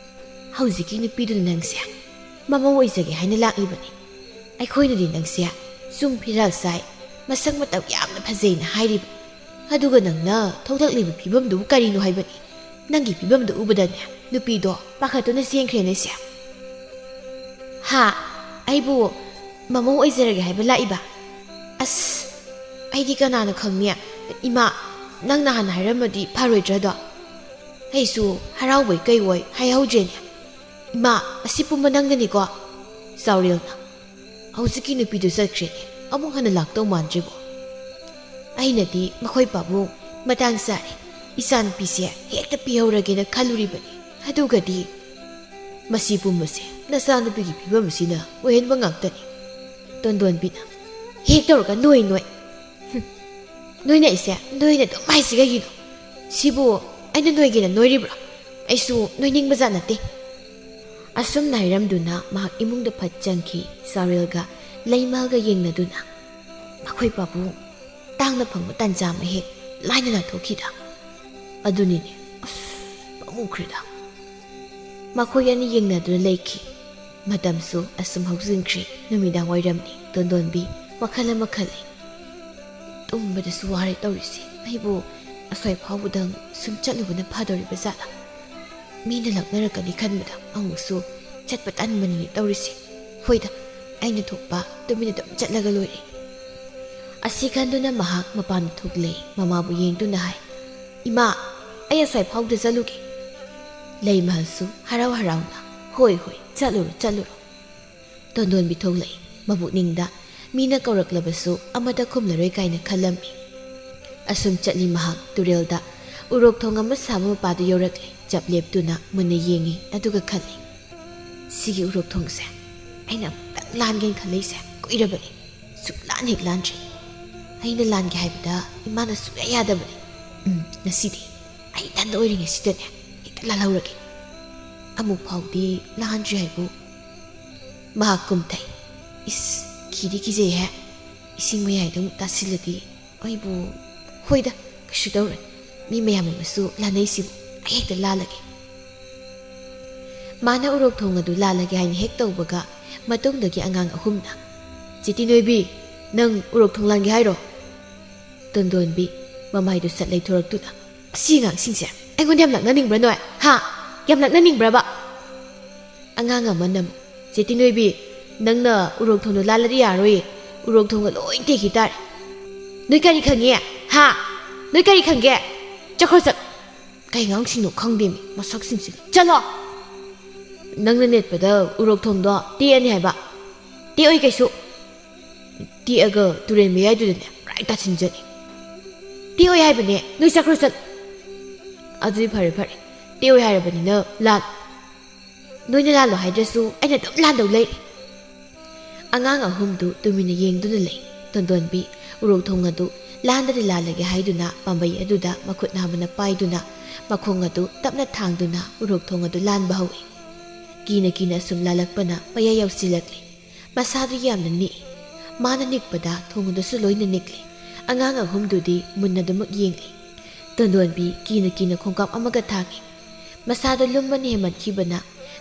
"ꯍꯧꯖꯤꯛꯀꯤ ꯅꯨꯄꯤꯗꯨꯅ ꯅꯪꯁꯦ ꯃꯃꯧ ꯑꯣꯏꯖꯒꯦ ꯍꯥꯏꯅ ꯂꯥꯛꯂꯤꯕꯅꯤ꯫ ꯑꯩꯈꯣꯏꯅꯗꯤ ꯅꯪꯁꯦ ꯆꯨꯝ ꯐꯤꯔꯥꯜ ꯆꯥꯏ, ꯃꯁꯛ ꯃꯇꯧ ꯌꯥꯝꯅ ꯐꯖꯩꯅ ꯍꯥꯏꯔꯤꯕ꯫ ꯑꯗꯨꯒ ꯅꯪꯅ ꯊꯣꯛꯂꯛꯂꯤꯕ ꯐꯤꯕꯝꯗꯨꯕꯨ ꯀꯔꯤꯅꯣ ꯍꯥꯏꯕꯅꯤ? ꯅꯪꯒꯤ ꯐꯤꯕꯝꯗꯨ ꯎꯕꯗꯅꯦ ꯅꯨꯄꯤꯗꯣ ꯄꯥꯈꯠꯇꯨꯅ ꯆꯦꯟꯈ꯭ꯔꯦꯅꯦꯁꯦ꯫" "ꯍꯥ? ꯑꯩꯕꯨ ꯃꯃꯧ ꯑꯣꯏꯖꯔꯒꯦ ꯍꯥꯏꯕ ꯂꯥꯛꯏꯕ? ꯑꯁ, ꯑꯩꯗꯤ ꯀꯅꯥꯅ ꯈꯪꯅꯤ? ꯏꯃꯥ, ꯅꯪꯅ ꯍꯥꯟꯅ ꯍꯥꯏꯔꯝꯃꯗꯤ ꯐꯔꯣꯏꯗ꯭ꯔꯗꯣ? ꯑꯩꯁꯨ ꯍꯔꯥꯎꯕꯣꯏ ꯀꯩꯕꯣꯏ ꯍꯥꯏꯍꯧꯗ꯭ꯔꯦꯅꯦ꯫ ꯏꯃꯥ, ꯑꯁꯤ ꯄꯨꯝꯕ ꯅꯪꯅꯅꯤꯀꯣ?" ꯆꯥꯎꯔꯦꯜꯅ, "ꯍꯧꯖꯤꯛꯀꯤ ꯅꯨꯄꯤꯗꯨ ꯆꯠꯈ꯭ꯔꯦꯅꯦ, ꯑꯃꯨꯛ ꯍꯟꯅ ꯂꯥꯛꯇꯧ ꯃꯥꯟꯗ꯭ꯔꯤꯕꯣ? ꯑꯩꯅꯗꯤ ꯃꯈꯣꯏ ꯄꯥꯕꯨꯡ ꯃꯇꯥꯡ ꯆꯥꯔꯦ, ꯏꯆꯥꯅꯨꯄꯤꯁꯦ ꯍꯦꯛꯇ ꯄꯤꯍꯧꯔꯒꯦꯅ ꯈꯜꯂꯨꯔꯤꯕꯅꯤ꯫ ꯑꯗꯨꯒꯗꯤ ꯃꯁꯤ ꯄꯨꯝꯕꯁꯦ ꯅꯆꯥꯅꯨꯄꯤꯒꯤ ꯐꯤꯕꯝ ꯑꯁꯤꯅ ꯑꯣꯏꯍꯟꯕ ꯉꯥꯛꯇꯅꯤ꯫" ꯇꯣꯟꯗꯣꯟꯕꯤꯅ, "ꯍꯦꯛ ꯇꯧꯔꯒ ꯅꯣꯏ ꯅꯣꯏ꯫ ꯍꯨꯝ, ꯅꯣꯏꯅ ꯑꯩꯁꯦ ꯅꯣꯏꯅ ꯑꯗꯨꯝ ꯍꯥꯏꯁꯤ ꯀꯩꯒꯤꯅꯣ? ꯁꯤꯕꯨ ꯑꯩꯅ ꯅꯣꯏꯒꯦꯅ ꯅꯣꯏꯔꯤꯕ꯭ꯔꯣ? ꯑꯩꯁꯨ ꯅꯣꯏꯅꯤꯡꯕ ꯖꯥꯠ ꯅꯠꯇꯦ꯫" ꯑꯁꯨꯝꯅ ꯍꯥꯏꯔꯝꯗꯨꯅ ꯃꯍꯥꯛ ꯏꯃꯨꯡꯗ ꯐꯠ ꯆꯪꯈꯤ꯫ ꯆꯥꯎꯔꯦꯜꯒ ꯂꯩꯃꯍꯜꯒ ꯌꯦꯡꯅꯗꯨꯅ, ꯑꯩꯈꯣꯏ ꯄꯥꯕꯨꯡ ꯇꯥꯡꯅ ꯐꯪꯕ ꯇꯥꯟꯖꯥ ꯑꯃ ꯍꯦꯛ ꯂꯥꯏꯅ ꯂꯥꯟꯊꯣꯛꯈꯤꯗ꯫ ꯑꯗꯨꯅꯤꯅꯦ, ꯑꯁ, ꯄꯥꯝꯃꯨꯈ꯭ꯔꯦꯗ꯫ ꯃꯈꯣꯏ ꯑꯅꯤ ꯌꯦꯡꯅꯗꯨꯅ ꯂꯩꯈꯤ꯫ ꯃꯇꯝꯁꯨ ꯑꯁꯨꯝ ꯍꯧꯖꯤꯟꯈ꯭ꯔꯦ꯫ ꯅꯨꯃꯤꯗꯥꯡ ꯋꯥꯏꯔꯝꯅꯤ꯫ ꯇꯣꯟꯗꯣꯟꯕꯤ ꯋꯥꯈꯜ ꯑꯃ ꯈꯜꯂꯤ꯫ "ꯇꯨꯝꯕꯗꯁꯨ ꯋꯥꯔꯦ ꯇꯧꯔꯤꯁꯦ꯫ ꯑꯩꯕꯨ ꯑꯁ꯭ꯋꯥꯏ ꯐꯥꯎꯕꯗꯪ ꯁꯨꯝ ꯆꯠꯂꯨꯕꯅ ꯐꯗꯧꯔꯤꯕ ꯖꯥꯠꯂꯥ? ꯃꯤꯅ ꯂꯛꯅꯔꯛꯀꯅꯤ ꯈꯟꯕꯗ ꯑꯃꯨꯛꯁꯨ ꯆꯠꯄ ꯇꯟꯕꯅꯤꯅꯦ ꯇꯧꯔꯤꯁꯦ꯫ ꯍꯣꯏꯗ, ꯑꯩꯅ ꯊꯣꯛꯄ ꯇꯨꯃꯤꯟꯅ ꯑꯗꯨꯝ ꯆꯠꯂꯒ ꯂꯣꯏꯔꯦ"꯫ ꯑꯁꯤ ꯈꯟꯗꯨꯅ ꯃꯍꯥꯛ ꯃꯄꯥꯟꯗ ꯊꯣꯛꯂꯛꯏ꯫ ꯃꯃꯥꯕꯨ ꯌꯦꯡꯗꯨꯅ ꯍꯥꯏ, "ꯏꯃꯥ, ꯑꯩ ꯑꯁ꯭ꯋꯥꯏ ꯐꯥꯎꯗ ꯆꯠꯂꯨꯒꯦ"꯫ ꯂꯩꯃꯍꯜꯁꯨ ꯍꯔꯥꯎ ꯍꯔꯥꯎꯅ, "ꯍꯣꯏ, ꯍꯣꯏ, ꯆꯠꯂꯨꯔꯣ, ꯆꯠꯂꯨꯔꯣ"꯫ ꯇꯣꯟꯗꯣꯟꯕꯤ ꯊꯣꯛꯂꯛꯏ꯫ ꯃꯄꯨꯛꯅꯤꯡꯗ ꯃꯤꯅ ꯀꯧꯔꯛꯂꯕꯁꯨ ꯑꯃꯠꯇ ꯈꯨꯝꯂꯔꯣꯏ ꯀꯥꯏꯅ ꯈꯜꯂꯝꯃꯤ꯫ ꯑꯁꯨꯝ ꯆꯠꯂꯤ ꯃꯍꯥꯛ ꯇꯨꯔꯦꯜꯗ꯫ ꯎꯔꯣꯛ ꯊꯣꯡ ꯑꯃ ꯁꯥꯕ ꯃꯄꯥꯗꯨ ꯌꯧꯔꯛꯂꯦ꯫ ꯆꯞ ꯂꯦꯞꯇꯨꯅ ꯃꯨꯟꯅ ꯌꯦꯡꯉꯤ꯫ ꯑꯗꯨꯒ ꯈꯜꯂꯤ, "ꯁꯤꯒꯤ ꯎꯔꯣꯛ ꯊꯣꯡꯁꯦ ꯑꯩꯅ ꯑꯃꯨꯛꯇꯪ ꯂꯥꯟꯒꯦꯅ ꯈꯜꯂꯛꯏꯁꯦ ꯀꯨꯏꯔꯕꯅꯤ꯫ ꯁꯨꯛꯂꯥꯟ ꯍꯦꯛ ꯂꯥꯟꯗ꯭ꯔꯤ꯫ ꯑꯩꯅ ꯂꯥꯟꯒꯦ ꯍꯥꯏꯕꯗ ꯏꯃꯥꯅ ꯁꯨꯛꯌꯥ ꯌꯥꯗꯕꯅꯤ꯫ ꯎꯝ, ꯉꯁꯤꯗꯤ ꯑꯩ ꯏꯊꯟꯗ ꯑꯣꯏꯔꯤꯉꯩꯁꯤꯗꯅꯦ ꯍꯦꯛꯇ ꯂꯥꯜꯍꯧꯔꯒꯦ"꯫ ꯑꯃꯨꯛ ꯐꯥꯎꯗꯤ ꯂꯥꯟꯗ꯭ꯔꯤ ꯍꯥꯏꯕꯨ꯫ ꯃꯍꯥꯛ ꯀꯨꯝꯊꯩ꯫ "ꯏꯁ, ꯀꯤꯗꯤ ꯀꯤꯖꯩꯍꯦ꯫ ꯏꯁꯤꯡ ꯃꯌꯥꯏꯗ ꯑꯃꯨꯛ ꯇꯥꯁꯤꯜꯂꯗꯤ ꯑꯩꯕꯨ"꯫ "ꯍꯣꯏꯗ, ꯀꯩꯁꯨ ꯇꯧꯔꯣꯏ꯫ ꯃꯤ ꯃꯌꯥꯝ ꯑꯃꯁꯨ ꯂꯥꯟꯅꯩꯁꯤꯕꯨ꯫ ꯑꯩ ꯍꯦꯛꯇ ꯂꯥꯜꯂꯒꯦ"꯫ ꯃꯥꯅ ꯎꯔꯣꯛ ꯊꯣꯡ ꯑꯗꯨ ꯂꯥꯜꯂꯒꯦ ꯍꯥꯏꯅ ꯍꯦꯛ ꯇꯧꯕꯒ, ꯃꯇꯨꯡꯗꯒꯤ ꯑꯉꯥꯡ ꯑꯍꯨꯝꯅ, "ꯆꯦꯇꯤ ꯅꯣꯏꯕꯤ, ꯅꯪ ꯎꯔꯣꯛ ꯊꯣꯡ ꯂꯥꯟꯒꯦ ꯍꯥꯏꯔꯣ?" ꯇꯣꯟꯗꯣꯟꯕꯤ ꯃꯃꯥꯏꯗꯨ ꯁꯠ ꯂꯩꯊꯣꯔꯛꯇꯨꯅ, "ꯑꯁꯤ ꯑꯉꯥꯡꯁꯤꯡꯁꯦ ꯑꯩꯉꯣꯟꯗ ꯌꯥꯝ ꯂꯛꯅꯅꯤꯡꯕ꯭ꯔꯥ ꯅꯣꯏ? ꯍꯥ? ꯌꯥꯝ ꯂꯛꯅꯅꯤꯡꯕ꯭ꯔꯕ?" ꯑꯉꯥꯡ ꯑꯃꯅ ꯑꯃꯨꯛ, "ꯆꯦꯇꯤ ꯅꯣꯏꯕꯤ, ꯅꯪꯅ ꯎꯔꯣꯛ ꯊꯣꯡꯗꯣ ꯂꯥꯜꯂꯗꯤ ꯌꯥꯔꯣꯏꯌꯦ꯫ ꯎꯔꯣꯛ ꯊꯣꯡꯒ ꯂꯣꯏ ꯇꯦꯛꯈꯤ ꯇꯥꯔꯦ꯫ ꯅꯣꯏ ꯀꯔꯤ ꯈꯪꯉꯤ? ꯍꯥ? ꯅꯣꯏ ꯀꯔꯤ ꯈꯪꯒꯦ? ꯆꯠꯈ꯭ꯔꯣ ꯆꯠ꯫ ꯀꯩ ꯑꯉꯥꯡꯁꯤꯡꯅꯣ ꯈꯪꯗꯦꯃꯤ, ꯃꯁꯛꯁꯤꯡꯁꯤꯒ꯫ ꯆꯠꯂꯣ! ꯅꯪꯅ ꯅꯦꯠꯄꯗ ꯎꯔꯣꯛ ꯊꯣꯡꯗꯣ ꯇꯦꯛꯑꯅꯤ ꯍꯥꯏꯕ꯫ ꯇꯦꯛꯑꯣꯏ ꯀꯩꯁꯨ꯫ ꯇꯦꯛꯑꯒ ꯇꯨꯔꯦꯜ ꯃꯌꯥꯏꯗꯨꯗꯅꯦ ꯄꯨꯔꯥ ꯇꯥꯁꯤꯟꯖꯅꯤ꯫ ꯇꯦꯛꯑꯣꯏ ꯍꯥꯏꯕꯅꯦ, ꯅꯣꯏ ꯆꯠꯈ꯭ꯔꯣ ꯆꯠ꯫ ꯑꯗꯨꯗꯤ ꯐꯔꯦ ꯐꯔꯦ, ꯇꯦꯛꯑꯣꯏ ꯍꯥꯏꯔꯕꯅꯤꯅ ꯂꯥꯜ꯫ ꯅꯣꯏꯅ ꯂꯥꯜꯂꯣ ꯍꯥꯏꯗ꯭ꯔꯁꯨ ꯑꯩꯅ ꯑꯗꯨꯝ ꯂꯥꯟꯗꯧ ꯂꯩꯔꯦ"꯫ ꯑꯉꯥꯡ ꯑꯍꯨꯝꯗꯨ ꯇꯨꯃꯤꯟꯅ ꯌꯦꯡꯗꯨꯅ ꯂꯩ꯫ ꯇꯣꯟꯗꯣꯟꯕꯤ ꯎꯔꯣꯛ ꯊꯣꯡ ꯑꯗꯨ ꯂꯥꯟꯗꯗꯤ ꯂꯥꯜꯂꯒꯦ ꯍꯥꯏꯗꯨꯅ ꯄꯥꯝꯕꯩ ꯑꯗꯨꯗ ꯃꯈꯨꯠ ꯅꯥꯝꯃꯅ ꯄꯥꯏꯗꯨꯅ ꯃꯈꯣꯡ ꯑꯗꯨ ꯇꯞꯅ ꯊꯥꯡꯗꯨꯅ ꯎꯔꯣꯛ ꯊꯣꯡ ꯑꯗꯨ ꯂꯥꯟꯕ ꯍꯧꯏ꯫ ꯀꯤꯅ ꯀꯤꯅ ꯑꯁꯨꯝ ꯂꯥꯜꯂꯛꯄꯅ ꯃꯌꯥꯏ ꯌꯧꯁꯤꯜꯂꯛꯂꯤ꯫ ꯃꯁꯥꯗꯨ ꯌꯥꯝꯅ ꯅꯤꯛꯏ꯫ ꯃꯥꯅ ꯅꯤꯛꯄꯗ ꯊꯣꯡꯗꯨꯁꯨ ꯂꯣꯏꯅ ꯅꯤꯛꯂꯦ꯫ ꯑꯉꯥꯡ ꯑꯍꯨꯝꯗꯨꯗꯤ ꯃꯨꯟꯅꯗꯨꯃꯛ ꯌꯦꯡꯂꯤ꯫ ꯇꯣꯟꯗꯣꯟꯕꯤ ꯀꯤꯅ ꯀꯤꯅ ꯈꯣꯡꯀꯥꯞ ꯑꯃꯒ ꯊꯥꯡꯏ꯫ ꯃꯁꯥꯗꯣ ꯂꯨꯝꯕꯅ ꯍꯦꯟꯃꯟꯈꯤꯕꯅ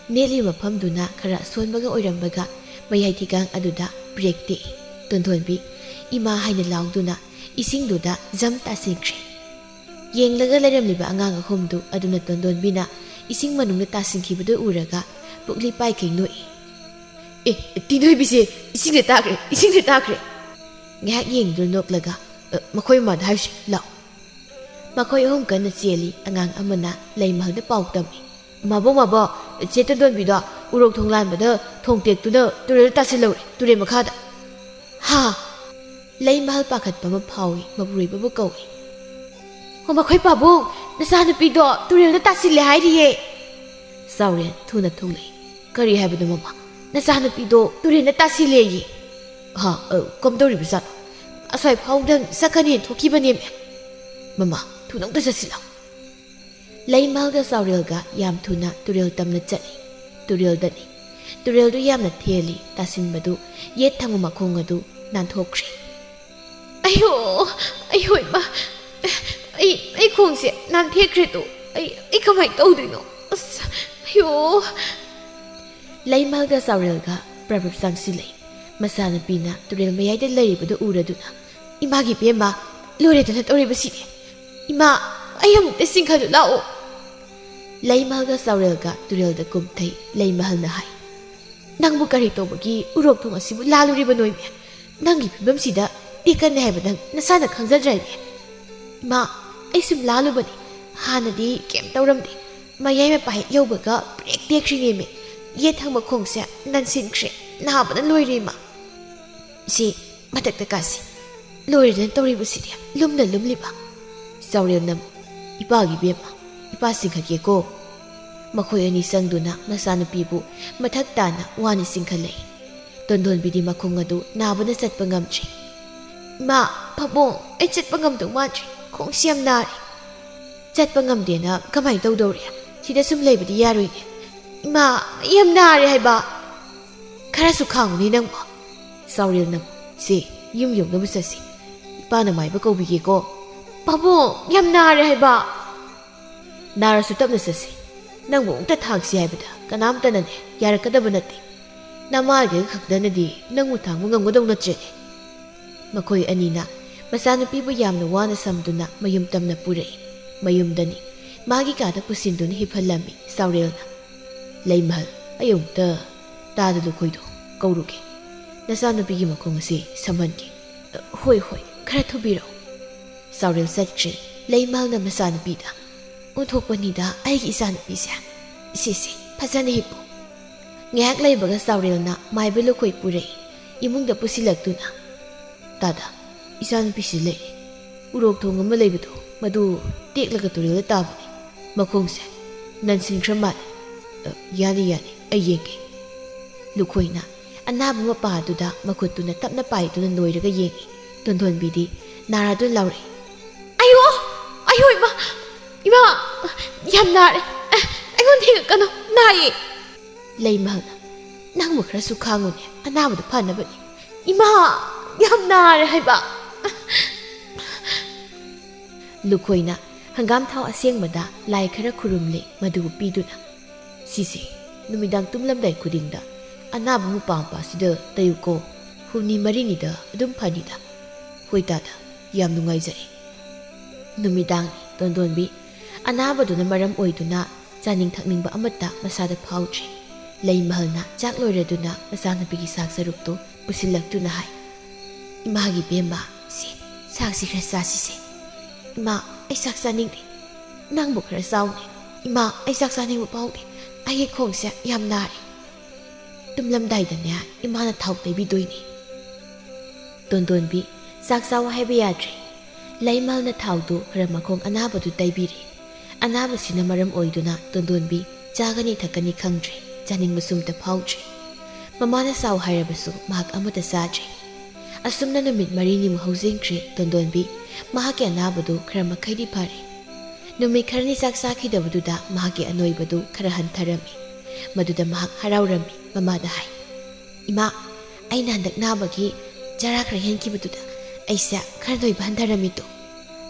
ꯅꯦꯠꯂꯤꯕ ꯃꯐꯝꯗꯨꯅ ꯈꯔ ꯑꯁꯣꯟꯕꯒ ꯑꯣꯏꯔꯝꯕꯒ ꯃꯌꯥꯏ ꯊꯤꯒꯥꯡ ꯑꯗꯨꯗ ꯕ꯭ꯔꯦꯛ ꯇꯦꯛꯏ꯫ ꯇꯣꯟꯗꯣꯟꯕꯤ "ꯏꯃꯥ" ꯍꯥꯏꯅ ꯂꯥꯎꯗꯨꯅ ꯏꯁꯤꯡꯗꯨꯗ ꯖꯝ ꯇꯥꯁꯤꯟꯈ꯭ꯔꯦ꯫ ꯌꯦꯡꯂꯒ ꯂꯩꯔꯝꯂꯤꯕ ꯑꯉꯥꯡ ꯑꯍꯨꯝꯗꯨ ꯑꯗꯨꯅ ꯇꯣꯟꯗꯣꯟꯕꯤꯅ ꯏꯁꯤꯡ ꯃꯅꯨꯡꯗ ꯇꯥꯁꯤꯟꯈꯤꯕꯗꯨ ꯎꯔꯒ ꯄꯨꯛꯂꯤ ꯄꯥꯏꯈꯩ ꯅꯣꯛꯏ꯫ "ꯑꯦ, ꯇꯤꯟꯍꯣꯏꯕꯤꯁꯦ ꯏꯁꯤꯡꯗ ꯇꯥꯈ꯭ꯔꯦ, ꯏꯁꯤꯡꯗ ꯇꯥꯈ꯭ꯔꯦ!" ꯉꯥꯏꯍꯥꯛ ꯌꯦꯡꯗꯨꯅ ꯅꯣꯛꯂꯒ, "ꯑ, ꯃꯈꯣꯏ ꯃꯃꯥꯗ ꯍꯥꯏꯔꯨꯁꯤ, ꯂꯥꯛꯑꯣ!" ꯃꯈꯣꯏ ꯑꯍꯨꯝ ꯀꯟꯅ ꯆꯦꯜꯂꯤ꯫ ꯑꯉꯥꯡ ꯑꯃꯅ ꯂꯩꯃꯍꯜꯗ ꯄꯥꯎ ꯇꯝꯃꯤ꯫ "ꯃꯥꯕꯣ, ꯃꯥꯕꯣ, ꯆꯦ ꯇꯣꯟꯗꯣꯟꯕꯤꯗꯣ ꯎꯔꯣꯛ ꯊꯣꯡ ꯂꯥꯟꯕꯗ ꯊꯣꯡ ꯇꯦꯛꯇꯨꯅ ꯇꯨꯔꯦꯜꯗ ꯇꯥꯁꯤꯜꯍꯧꯔꯦ, ꯇꯨꯔꯦꯜ ꯃꯈꯥꯗ!" "ꯍꯥ?" ꯂꯩꯃꯍꯜ ꯄꯥꯈꯠꯄ ꯑꯃ ꯐꯥꯎꯏ, ꯃꯄꯨꯔꯣꯏꯕꯕꯨ ꯀꯧꯏ꯫ "ꯑꯣ, ꯃꯈꯣꯏ ꯄꯥꯕꯨꯡ, ꯅꯆꯥꯅꯨꯄꯤꯗꯣ ꯇꯨꯔꯦꯜꯗ ꯇꯥꯁꯤꯜꯂꯦ ꯍꯥꯏꯔꯤꯌꯦ!" ꯆꯥꯎꯔꯦꯜ ꯊꯨꯅ ꯊꯣꯛꯂꯛꯏ꯫ "ꯀꯔꯤ ꯍꯥꯏꯕꯅꯣ, ꯃꯃꯥ? ꯅꯆꯥꯅꯨꯄꯤꯗꯣ ꯇꯨꯔꯦꯜꯗ ꯇꯥꯁꯤꯜꯂꯦꯌꯦ?" "ꯍꯥ, ꯑ, ꯀꯝꯗꯧꯔꯤꯕꯖꯥꯠꯅꯣ? ꯑꯁ꯭ꯋꯥꯏ ꯐꯥꯎꯗꯪ ꯆꯠꯀꯅꯤ ꯊꯣꯛꯈꯤꯕꯅꯦꯃꯦ꯫ ꯃꯃꯥ, ꯊꯨꯅ ꯑꯝꯇ ꯆꯠꯁꯤ ꯂꯥꯎ!" ꯂꯩꯃꯍꯜꯒ ꯆꯥꯎꯔꯦꯜꯒ ꯌꯥꯝ ꯊꯨꯅ ꯇꯨꯔꯦꯜ ꯇꯝꯅ ꯆꯠꯂꯤ꯫ ꯇꯨꯔꯦꯜꯗꯅꯤ꯫ ꯇꯨꯔꯦꯜꯗꯨ ꯌꯥꯝꯅ ꯊꯦꯜꯂꯤ, ꯇꯥꯁꯤꯟꯕꯗꯨ ꯌꯦꯠ ꯊꯪꯕ ꯃꯈꯣꯡ ꯑꯗꯨ ꯅꯥꯟꯊꯣꯛꯈ꯭ꯔꯦ꯫ "ꯑꯌꯣ, ꯑꯌꯣ ꯏꯃꯥ, ꯑꯩ, ꯑꯩ ꯈꯣꯡꯁꯦ ꯅꯥꯟꯊꯦꯛꯈ꯭ꯔꯦꯗꯣ, ꯑꯩ, ꯑꯩ ꯀꯃꯥꯏꯅ ꯇꯧꯗꯣꯏꯅꯣ? ꯑꯁ, ꯑꯌꯣ!" ꯂꯩꯃꯍꯜꯒ ꯆꯥꯎꯔꯦꯜꯒ ꯄ꯭ꯔꯞ ꯄ꯭ꯔꯞ ꯆꯪꯁꯤꯜꯂꯛꯏ꯫ ꯃꯆꯥꯅꯨꯄꯤꯅ ꯇꯨꯔꯦꯜ ꯃꯌꯥꯏꯗ ꯂꯩꯔꯤꯕꯗꯨ ꯎꯔꯗꯨꯅ, "ꯏꯃꯥꯒꯤ ꯏꯕꯦꯝꯃ, ꯂꯣꯏꯔꯦꯗꯅ ꯇꯧꯔꯤꯕꯁꯤꯗꯤ! ꯏꯃꯥ, ꯑꯩ ꯑꯃꯨꯛꯇ ꯆꯤꯡꯈꯠꯂꯨ ꯂꯥꯛꯑꯣ!" ꯂꯩꯃꯍꯜꯒ ꯆꯥꯎꯔꯦꯜꯒ ꯇꯨꯔꯦꯜꯗ ꯀꯨꯝꯊꯩ꯫ ꯂꯩꯃꯍꯜꯅ ꯍꯥꯏ, "ꯅꯪꯕꯨ ꯀꯔꯤ ꯇꯧꯕꯒꯤ ꯎꯔꯣꯛ ꯊꯣꯡ ꯑꯁꯤꯕꯨ ꯂꯥꯜꯂꯨꯔꯤꯕꯅꯣ ꯏꯃꯦ? ꯅꯪꯒꯤ ꯐꯤꯕꯝꯁꯤꯗ ꯇꯦꯛꯀꯅꯤ ꯍꯥꯏꯕ ꯅꯪ ꯅꯁꯥꯅ ꯈꯪꯖꯗ꯭ꯔꯥ ꯏꯃꯦ?" "ꯏꯃꯥ, ꯑꯩ ꯁꯨꯝ ꯂꯥꯜꯂꯨꯕꯅꯤ꯫ ꯍꯥꯟꯅꯗꯤ ꯀꯩꯝ ꯇꯧꯔꯝꯗꯦ꯫ ꯃꯌꯥꯏ ꯃꯄꯥ ꯍꯦꯛ ꯌꯧꯕꯒ ꯕ꯭ꯔꯦꯛ ꯇꯦꯛꯈ꯭ꯔꯤꯅꯦꯃꯤ꯫ ꯌꯦꯠ ꯊꯪꯕ ꯈꯣꯡꯁꯦ ꯅꯟꯁꯤꯟꯈ꯭ꯔꯦ꯫ ꯅꯥꯕꯅ ꯂꯣꯏꯔꯦ ꯏꯃꯥ꯫ ꯁꯤ ꯃꯊꯛꯇ ꯀꯥꯁꯤ꯫ ꯂꯣꯏꯔꯦꯗꯅ ꯇꯧꯔꯤꯕꯁꯤꯗꯤ, ꯂꯨꯝꯅ ꯂꯨꯝꯂꯤꯕ!" ꯆꯥꯎꯔꯦꯜꯅ ꯑꯃꯨꯛ, "ꯏꯄꯥꯒꯤ ꯏꯕꯦꯝꯃ, ꯏꯄꯥ ꯆꯤꯡꯈꯠꯀꯦꯀꯣ?" ꯃꯈꯣꯏ ꯑꯅꯤ ꯆꯪꯗꯨꯅ ꯃꯆꯥꯅꯨꯄꯤꯕꯨ ꯃꯊꯛ ꯇꯥꯅ ꯋꯥꯅ ꯆꯤꯡꯈꯠꯂꯛꯏ꯫ ꯇꯣꯟꯗꯣꯟꯕꯤꯗꯤ ꯃꯈꯣꯡ ꯑꯗꯨ ꯅꯥꯕꯅ ꯆꯠꯄ ꯉꯝꯗ꯭ꯔꯦ꯫ "ꯏꯃꯥ, ꯄꯥꯕꯨꯡ, ꯑꯩ ꯆꯠꯄ ꯉꯝꯗꯧ ꯃꯥꯟꯗ꯭ꯔꯦ꯫ ꯈꯣꯡꯁꯤ ꯌꯥꯝ ꯅꯥꯔꯦ꯫" "ꯆꯠꯄ ꯉꯝꯗꯦꯅ ꯀꯃꯥꯏꯅ ꯇꯧꯗꯧꯔꯤ? ꯁꯤꯗ ꯁꯨꯝ ꯂꯩꯕꯗꯤ ꯌꯥꯔꯣꯏꯅꯦ꯫ ꯏꯃꯥ, ꯑꯩ ꯌꯥꯝ ꯅꯥꯔꯦ ꯍꯥꯏꯕ!" "ꯈꯔꯁꯨ ꯈꯥꯡꯉꯨꯅꯦ ꯅꯪꯕꯣ꯫" ꯆꯥꯎꯔꯦꯜꯅ "ꯁꯦ, ꯌꯨꯝ ꯌꯧꯅꯕ ꯆꯠꯁꯤ꯫ ꯏꯄꯥꯅ ꯃꯥꯏꯕ ꯀꯧꯕꯤꯒꯦꯀꯣ꯫" "ꯄꯥꯕꯨꯡ, ꯌꯥꯝ ꯅꯥꯔꯦ ꯍꯥꯏꯕ꯫" "ꯅꯥꯔꯁꯨ ꯇꯞꯅ ꯆꯠꯁꯤ꯫ ꯅꯪꯕꯨ ꯑꯃꯨꯛꯇ ꯊꯥꯡꯁꯤ ꯍꯥꯏꯕꯗ ꯀꯅꯥꯝꯇꯅꯅꯦ ꯌꯥꯔꯛꯀꯗꯕ ꯅꯠꯇꯦ꯫ ꯅꯃꯥꯒꯤ ꯈꯛꯇꯅꯗꯤ ꯅꯪꯕꯨ ꯊꯥꯡꯕ ꯉꯝꯒꯗꯧ ꯅꯠꯇ꯭ꯔꯦꯅꯦ꯫" ꯃꯈꯣꯏ ꯑꯅꯤꯅ ꯃꯆꯥꯅꯨꯄꯤꯕꯨ ꯌꯥꯝꯅ ꯋꯥꯅ ꯁꯝꯗꯨꯅ ꯃꯌꯨꯝ ꯇꯝꯅ ꯄꯨꯔꯛꯏ꯫ ꯃꯌꯨꯝꯗꯅꯤ ꯃꯥꯒꯤ ꯀꯥꯗ ꯄꯨꯁꯤꯟꯗꯨꯅ ꯍꯤꯞꯍꯜꯂꯝꯃꯤ ꯆꯥꯎꯔꯦꯜꯅ꯫ "ꯂꯩꯃꯍꯜ, ꯑꯩ ꯑꯃꯨꯛꯇ ꯇꯥꯗ ꯂꯨꯈꯣꯏꯗꯣ ꯀꯧꯔꯨꯒꯦ꯫ ꯅꯆꯥꯅꯨꯄꯤꯒꯤ ꯃꯈꯣꯡ ꯑꯁꯤ ꯁꯝꯍꯟꯒꯦ꯫" "ꯍꯣꯏ, ꯍꯣꯏ, ꯈꯔ ꯊꯨꯕꯤꯔꯛꯎ꯫" ꯆꯥꯎꯔꯦꯜ ꯆꯠꯈ꯭ꯔꯦ꯫ ꯂꯩꯃꯍꯜꯅ ꯃꯆꯥꯅꯨꯄꯤꯗ, "ꯑꯣꯟꯊꯣꯛꯄꯅꯤꯗ ꯑꯩꯒꯤ ꯏꯆꯥꯅꯨꯄꯤꯁꯦ꯫ ꯏꯁꯦ, ꯏꯁꯦ, ꯐꯖꯅ ꯍꯤꯞꯄꯨ꯫" ꯉꯥꯏꯍꯥꯛ ꯂꯩꯕꯒ ꯆꯥꯎꯔꯦꯜꯅ ꯃꯥꯏꯕ ꯂꯨꯈꯣꯏ ꯄꯨꯔꯛꯏ꯫ ꯏꯃꯨꯡꯗ ꯄꯨꯁꯤꯜꯂꯛꯇꯨꯅ, "ꯇꯥꯗ, ꯏꯆꯥꯅꯨꯄꯤꯁꯤ ꯂꯩ꯫ ꯎꯔꯣꯛ ꯊꯣꯡ ꯑꯃ ꯂꯩꯕꯗꯣ, ꯃꯗꯨ ꯇꯦꯛꯂꯒ ꯇꯨꯔꯦꯜꯗ ꯇꯥꯕꯅꯤ꯫ ꯃꯈꯣꯡꯁꯦ ꯅꯟꯁꯤꯟꯈ꯭ꯔ ꯃꯥꯜꯂꯦ꯫" "ꯑ, ꯌꯥꯅꯤ, ꯌꯥꯅꯤ, ꯑꯩ ꯌꯦꯡꯒꯦ꯫" ꯂꯨꯈꯣꯏꯅ ꯑꯅꯥꯕ ꯃꯄꯥ ꯑꯗꯨꯗ ꯃꯈꯨꯠꯇꯨꯅ ꯇꯞꯅ ꯄꯥꯏꯗꯨꯅ ꯅꯣꯏꯔꯒ ꯌꯦꯡꯉꯤ꯫ ꯇꯣꯟꯗꯣꯟꯕꯤꯗꯤ ꯅꯥꯔꯗꯨꯅ ꯂꯥꯎꯔꯛꯏ, "ꯑꯌꯣ! ꯑꯌꯣ, ꯏꯃꯥ! ꯏꯃꯥ! ꯌꯥꯝ ꯅꯥꯔꯦ! ꯑꯦ, ꯑꯩꯉꯣꯟꯗ ꯍꯦꯛꯀꯅꯨ! ꯅꯥꯏꯌꯦ!" ꯂꯩꯃꯍꯜꯅ, "ꯅꯪꯕꯨ ꯈꯔꯁꯨ ꯈꯥꯡꯉꯨꯅꯦ, ꯑꯅꯥꯕꯗꯨ ꯐꯅꯕꯅꯤ꯫" "ꯏꯃꯥ! ꯌꯥꯝ ꯅꯥꯔꯦ ꯍꯥꯏꯕ!" ꯂꯨꯈꯣꯏꯅ ꯍꯪꯒꯥꯝ ꯊꯥꯎ ꯑꯁꯦꯡꯕꯗ ꯂꯥꯏ ꯈꯔ ꯈꯨꯔꯨꯝꯂꯦ, ꯃꯗꯨ ꯄꯤꯗꯨꯅ, "ꯁꯤꯁꯦ ꯅꯨꯃꯤꯗꯥꯡ ꯇꯨꯝꯂꯝꯗꯥꯏ ꯈꯨꯗꯤꯡꯗ ꯑꯅꯥꯕ ꯃꯄꯥ ꯃꯄꯥꯁꯤꯗ ꯇꯩꯌꯨꯀꯣ꯫ ꯍꯨꯝꯅꯤ ꯃꯔꯤꯅꯤꯗ ꯑꯗꯨꯝ ꯐꯅꯤꯗ꯫" "ꯍꯣꯏ ꯇꯥꯗ, ꯌꯥꯝ ꯅꯨꯡꯉꯥꯏꯖꯔꯦ꯫" ꯅꯨꯃꯤꯗꯥꯡꯅꯤ꯫ ꯇꯣꯟꯗꯣꯟꯕꯤ ꯑꯅꯥꯕꯗꯨꯅ ꯃꯔꯝ ꯑꯣꯏꯗꯨꯅ ꯆꯥꯅꯤꯡ ꯊꯛꯅꯤꯡꯕ ꯑꯃꯠꯇ ꯃꯁꯥꯗ ꯐꯥꯎꯗ꯭ꯔꯦ꯫ ꯂꯩꯃꯍꯜꯅ ꯆꯥꯛ ꯂꯣꯏꯔꯗꯨꯅ ꯃꯆꯥꯅꯨꯄꯤꯒꯤ ꯆꯥꯛ ꯁꯔꯨꯛꯇꯨ ꯄꯨꯁꯤꯜꯂꯛꯇꯨꯅ ꯍꯥꯏ, "ꯏꯃꯥꯒꯤ ꯏꯕꯦꯝꯃ, ꯁꯦ, ꯆꯥꯛꯁꯤ ꯈꯔ ꯆꯥꯁꯤꯁꯦ꯫ ꯏꯃꯥ, ꯑꯩ ꯆꯥꯛ ꯆꯥꯅꯤꯡꯗꯦ꯫ ꯅꯪꯕꯨ ꯈꯔ ꯆꯥꯎꯅꯦ꯫ ꯏꯃꯥ, ꯑꯩ ꯆꯥꯛ ꯆꯥꯅꯤꯡꯕ ꯐꯥꯎꯗꯦ꯫ ꯑꯩꯒꯤ ꯈꯣꯡꯁꯦ ꯌꯥꯝ ꯅꯥꯔꯦ꯫" ꯇꯨꯝꯂꯝꯗꯥꯏꯗꯅꯦ ꯏꯃꯥꯅ ꯊꯥꯎ ꯇꯩꯕꯤꯗꯣꯏꯅꯦ꯫ ꯇꯣꯟꯗꯣꯟꯕꯤ ꯆꯥꯛ ꯆꯥꯎ ꯍꯥꯏꯕ ꯌꯥꯗ꯭ꯔꯦ꯫ ꯂꯩꯃꯍꯜꯅ ꯊꯥꯎꯗꯨ ꯈꯔ ꯃꯈꯣꯡ ꯑꯅꯥꯕꯗꯨ ꯇꯩꯕꯤꯔꯦ꯫ ꯑꯅꯥꯕꯁꯤꯅ ꯃꯔꯝ ꯑꯣꯏꯗꯨꯅ ꯇꯣꯟꯗꯣꯟꯕꯤ ꯆꯥꯒꯅꯤ ꯊꯛꯀꯅꯤ ꯈꯪꯗ꯭ꯔꯦ, ꯆꯥꯅꯤꯡꯕꯁꯨ ꯑꯝꯇ ꯐꯥꯎꯗ꯭ꯔꯦ꯫ ꯃꯃꯥꯅ ꯆꯥꯎ ꯍꯥꯏꯔꯕꯁꯨ ꯃꯍꯥꯛ ꯑꯃꯠꯇ ꯆꯥꯗ꯭ꯔꯦ꯫ ꯑꯁꯨꯝꯅ ꯅꯨꯃꯤꯠ ꯃꯔꯤꯅꯤꯃꯨꯛ ꯍꯧꯖꯤꯟꯈ꯭ꯔꯦ꯫ ꯇꯣꯟꯗꯣꯟꯕꯤ ꯃꯍꯥꯛꯀꯤ ꯑꯅꯥꯕꯗꯨ ꯈꯔ ꯃꯈꯩꯗꯤ ꯐꯔꯦ꯫ ꯅꯨꯃꯤꯠ ꯈꯔꯅꯤ ꯆꯥꯛ ꯆꯥꯈꯤꯗꯕꯗꯨꯗ ꯃꯍꯥꯛꯀꯤ ꯑꯅꯣꯏꯕꯗꯨ ꯈꯔ ꯍꯟꯊꯔꯝꯃꯤ꯫ ꯃꯗꯨꯗ ꯃꯍꯥꯛ ꯍꯔꯥꯎꯔꯝꯃꯤ꯫ ꯃꯃꯥꯗ ꯍꯥꯏ, "ꯏꯃꯥ, ꯑꯩꯅ ꯍꯟꯗꯛ ꯅꯥꯕꯒꯤ ꯆꯔꯥ ꯈꯔ ꯍꯦꯟꯈꯤꯕꯗꯨꯗ ꯑꯩꯁꯦ ꯈꯔ ꯅꯣꯏꯕ ꯍꯟꯊꯔꯝꯃꯤꯗꯣ꯫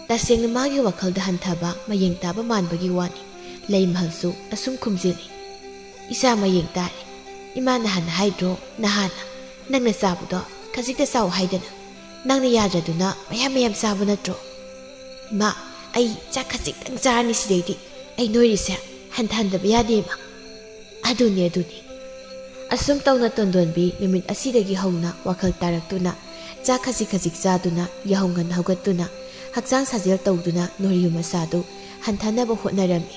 ꯇꯁꯦꯡꯅ ꯃꯥꯒꯤ ꯋꯥꯈꯜꯗ ꯍꯟꯊꯕ ꯃꯌꯦꯡ ꯇꯥꯕ ꯃꯥꯟꯕꯒꯤ ꯋꯥꯅꯤ꯫ ꯂꯩꯃꯍꯜꯁꯨ ꯑꯁꯨꯝ ꯈꯨꯝꯖꯤꯜꯂꯤ꯫ "ꯏꯆꯥ ꯃꯌꯦꯡ ꯇꯥꯔꯦ꯫ ꯏꯃꯥ ꯅꯍꯥꯟ ꯍꯥꯏꯗ꯭ꯔꯣ, ꯅꯍꯥꯟꯅ ꯅꯪꯅ ꯆꯥꯕꯗꯣ ꯈꯖꯤꯛꯇ ꯆꯥꯎ ꯍꯥꯏꯗꯅ? ꯅꯪꯅ ꯌꯥꯗ꯭ꯔꯗꯨꯅ ꯃꯌꯥꯝ ꯃꯌꯥꯝ ꯆꯥꯕ ꯅꯠꯇ꯭ꯔꯣ?" "ꯏꯃꯥ, ꯑꯩ ꯆꯥꯛ ꯈꯖꯤꯛꯇꯪ ꯆꯥꯔꯅꯤ ꯁꯤꯗꯩꯗꯤ꯫ ꯑꯩ ꯅꯣꯏꯔꯤꯁꯦ ꯍꯟꯊꯍꯟꯗꯕ ꯌꯥꯗꯦ, ꯏꯃꯥ꯫" ꯑꯗꯨꯅꯤ, ꯑꯗꯨꯅꯤ꯫ ꯑꯁꯨꯝ ꯇꯧꯅ ꯇꯣꯟꯗꯣꯟꯕꯤ ꯅꯨꯃꯤꯠ ꯑꯁꯤꯗꯒꯤ ꯍꯧꯅ ꯋꯥꯈꯜ ꯇꯥꯔꯛꯇꯨꯅ, ꯆꯥꯛ ꯈꯖꯤꯛ ꯈꯖꯤꯛ ꯆꯥꯗꯨꯅ, ꯌꯥꯍꯧ ꯉꯟꯅ ꯍꯧꯒꯠꯇꯨꯅ, ꯍꯛꯆꯥꯡ ꯁꯥꯖꯦꯜ ꯇꯧꯗꯨꯅ ꯅꯣꯔꯤꯌꯨ ꯃꯆꯥꯗꯨ ꯍꯟꯊꯅꯕ ꯍꯣꯠꯅꯔꯝꯃꯤ꯫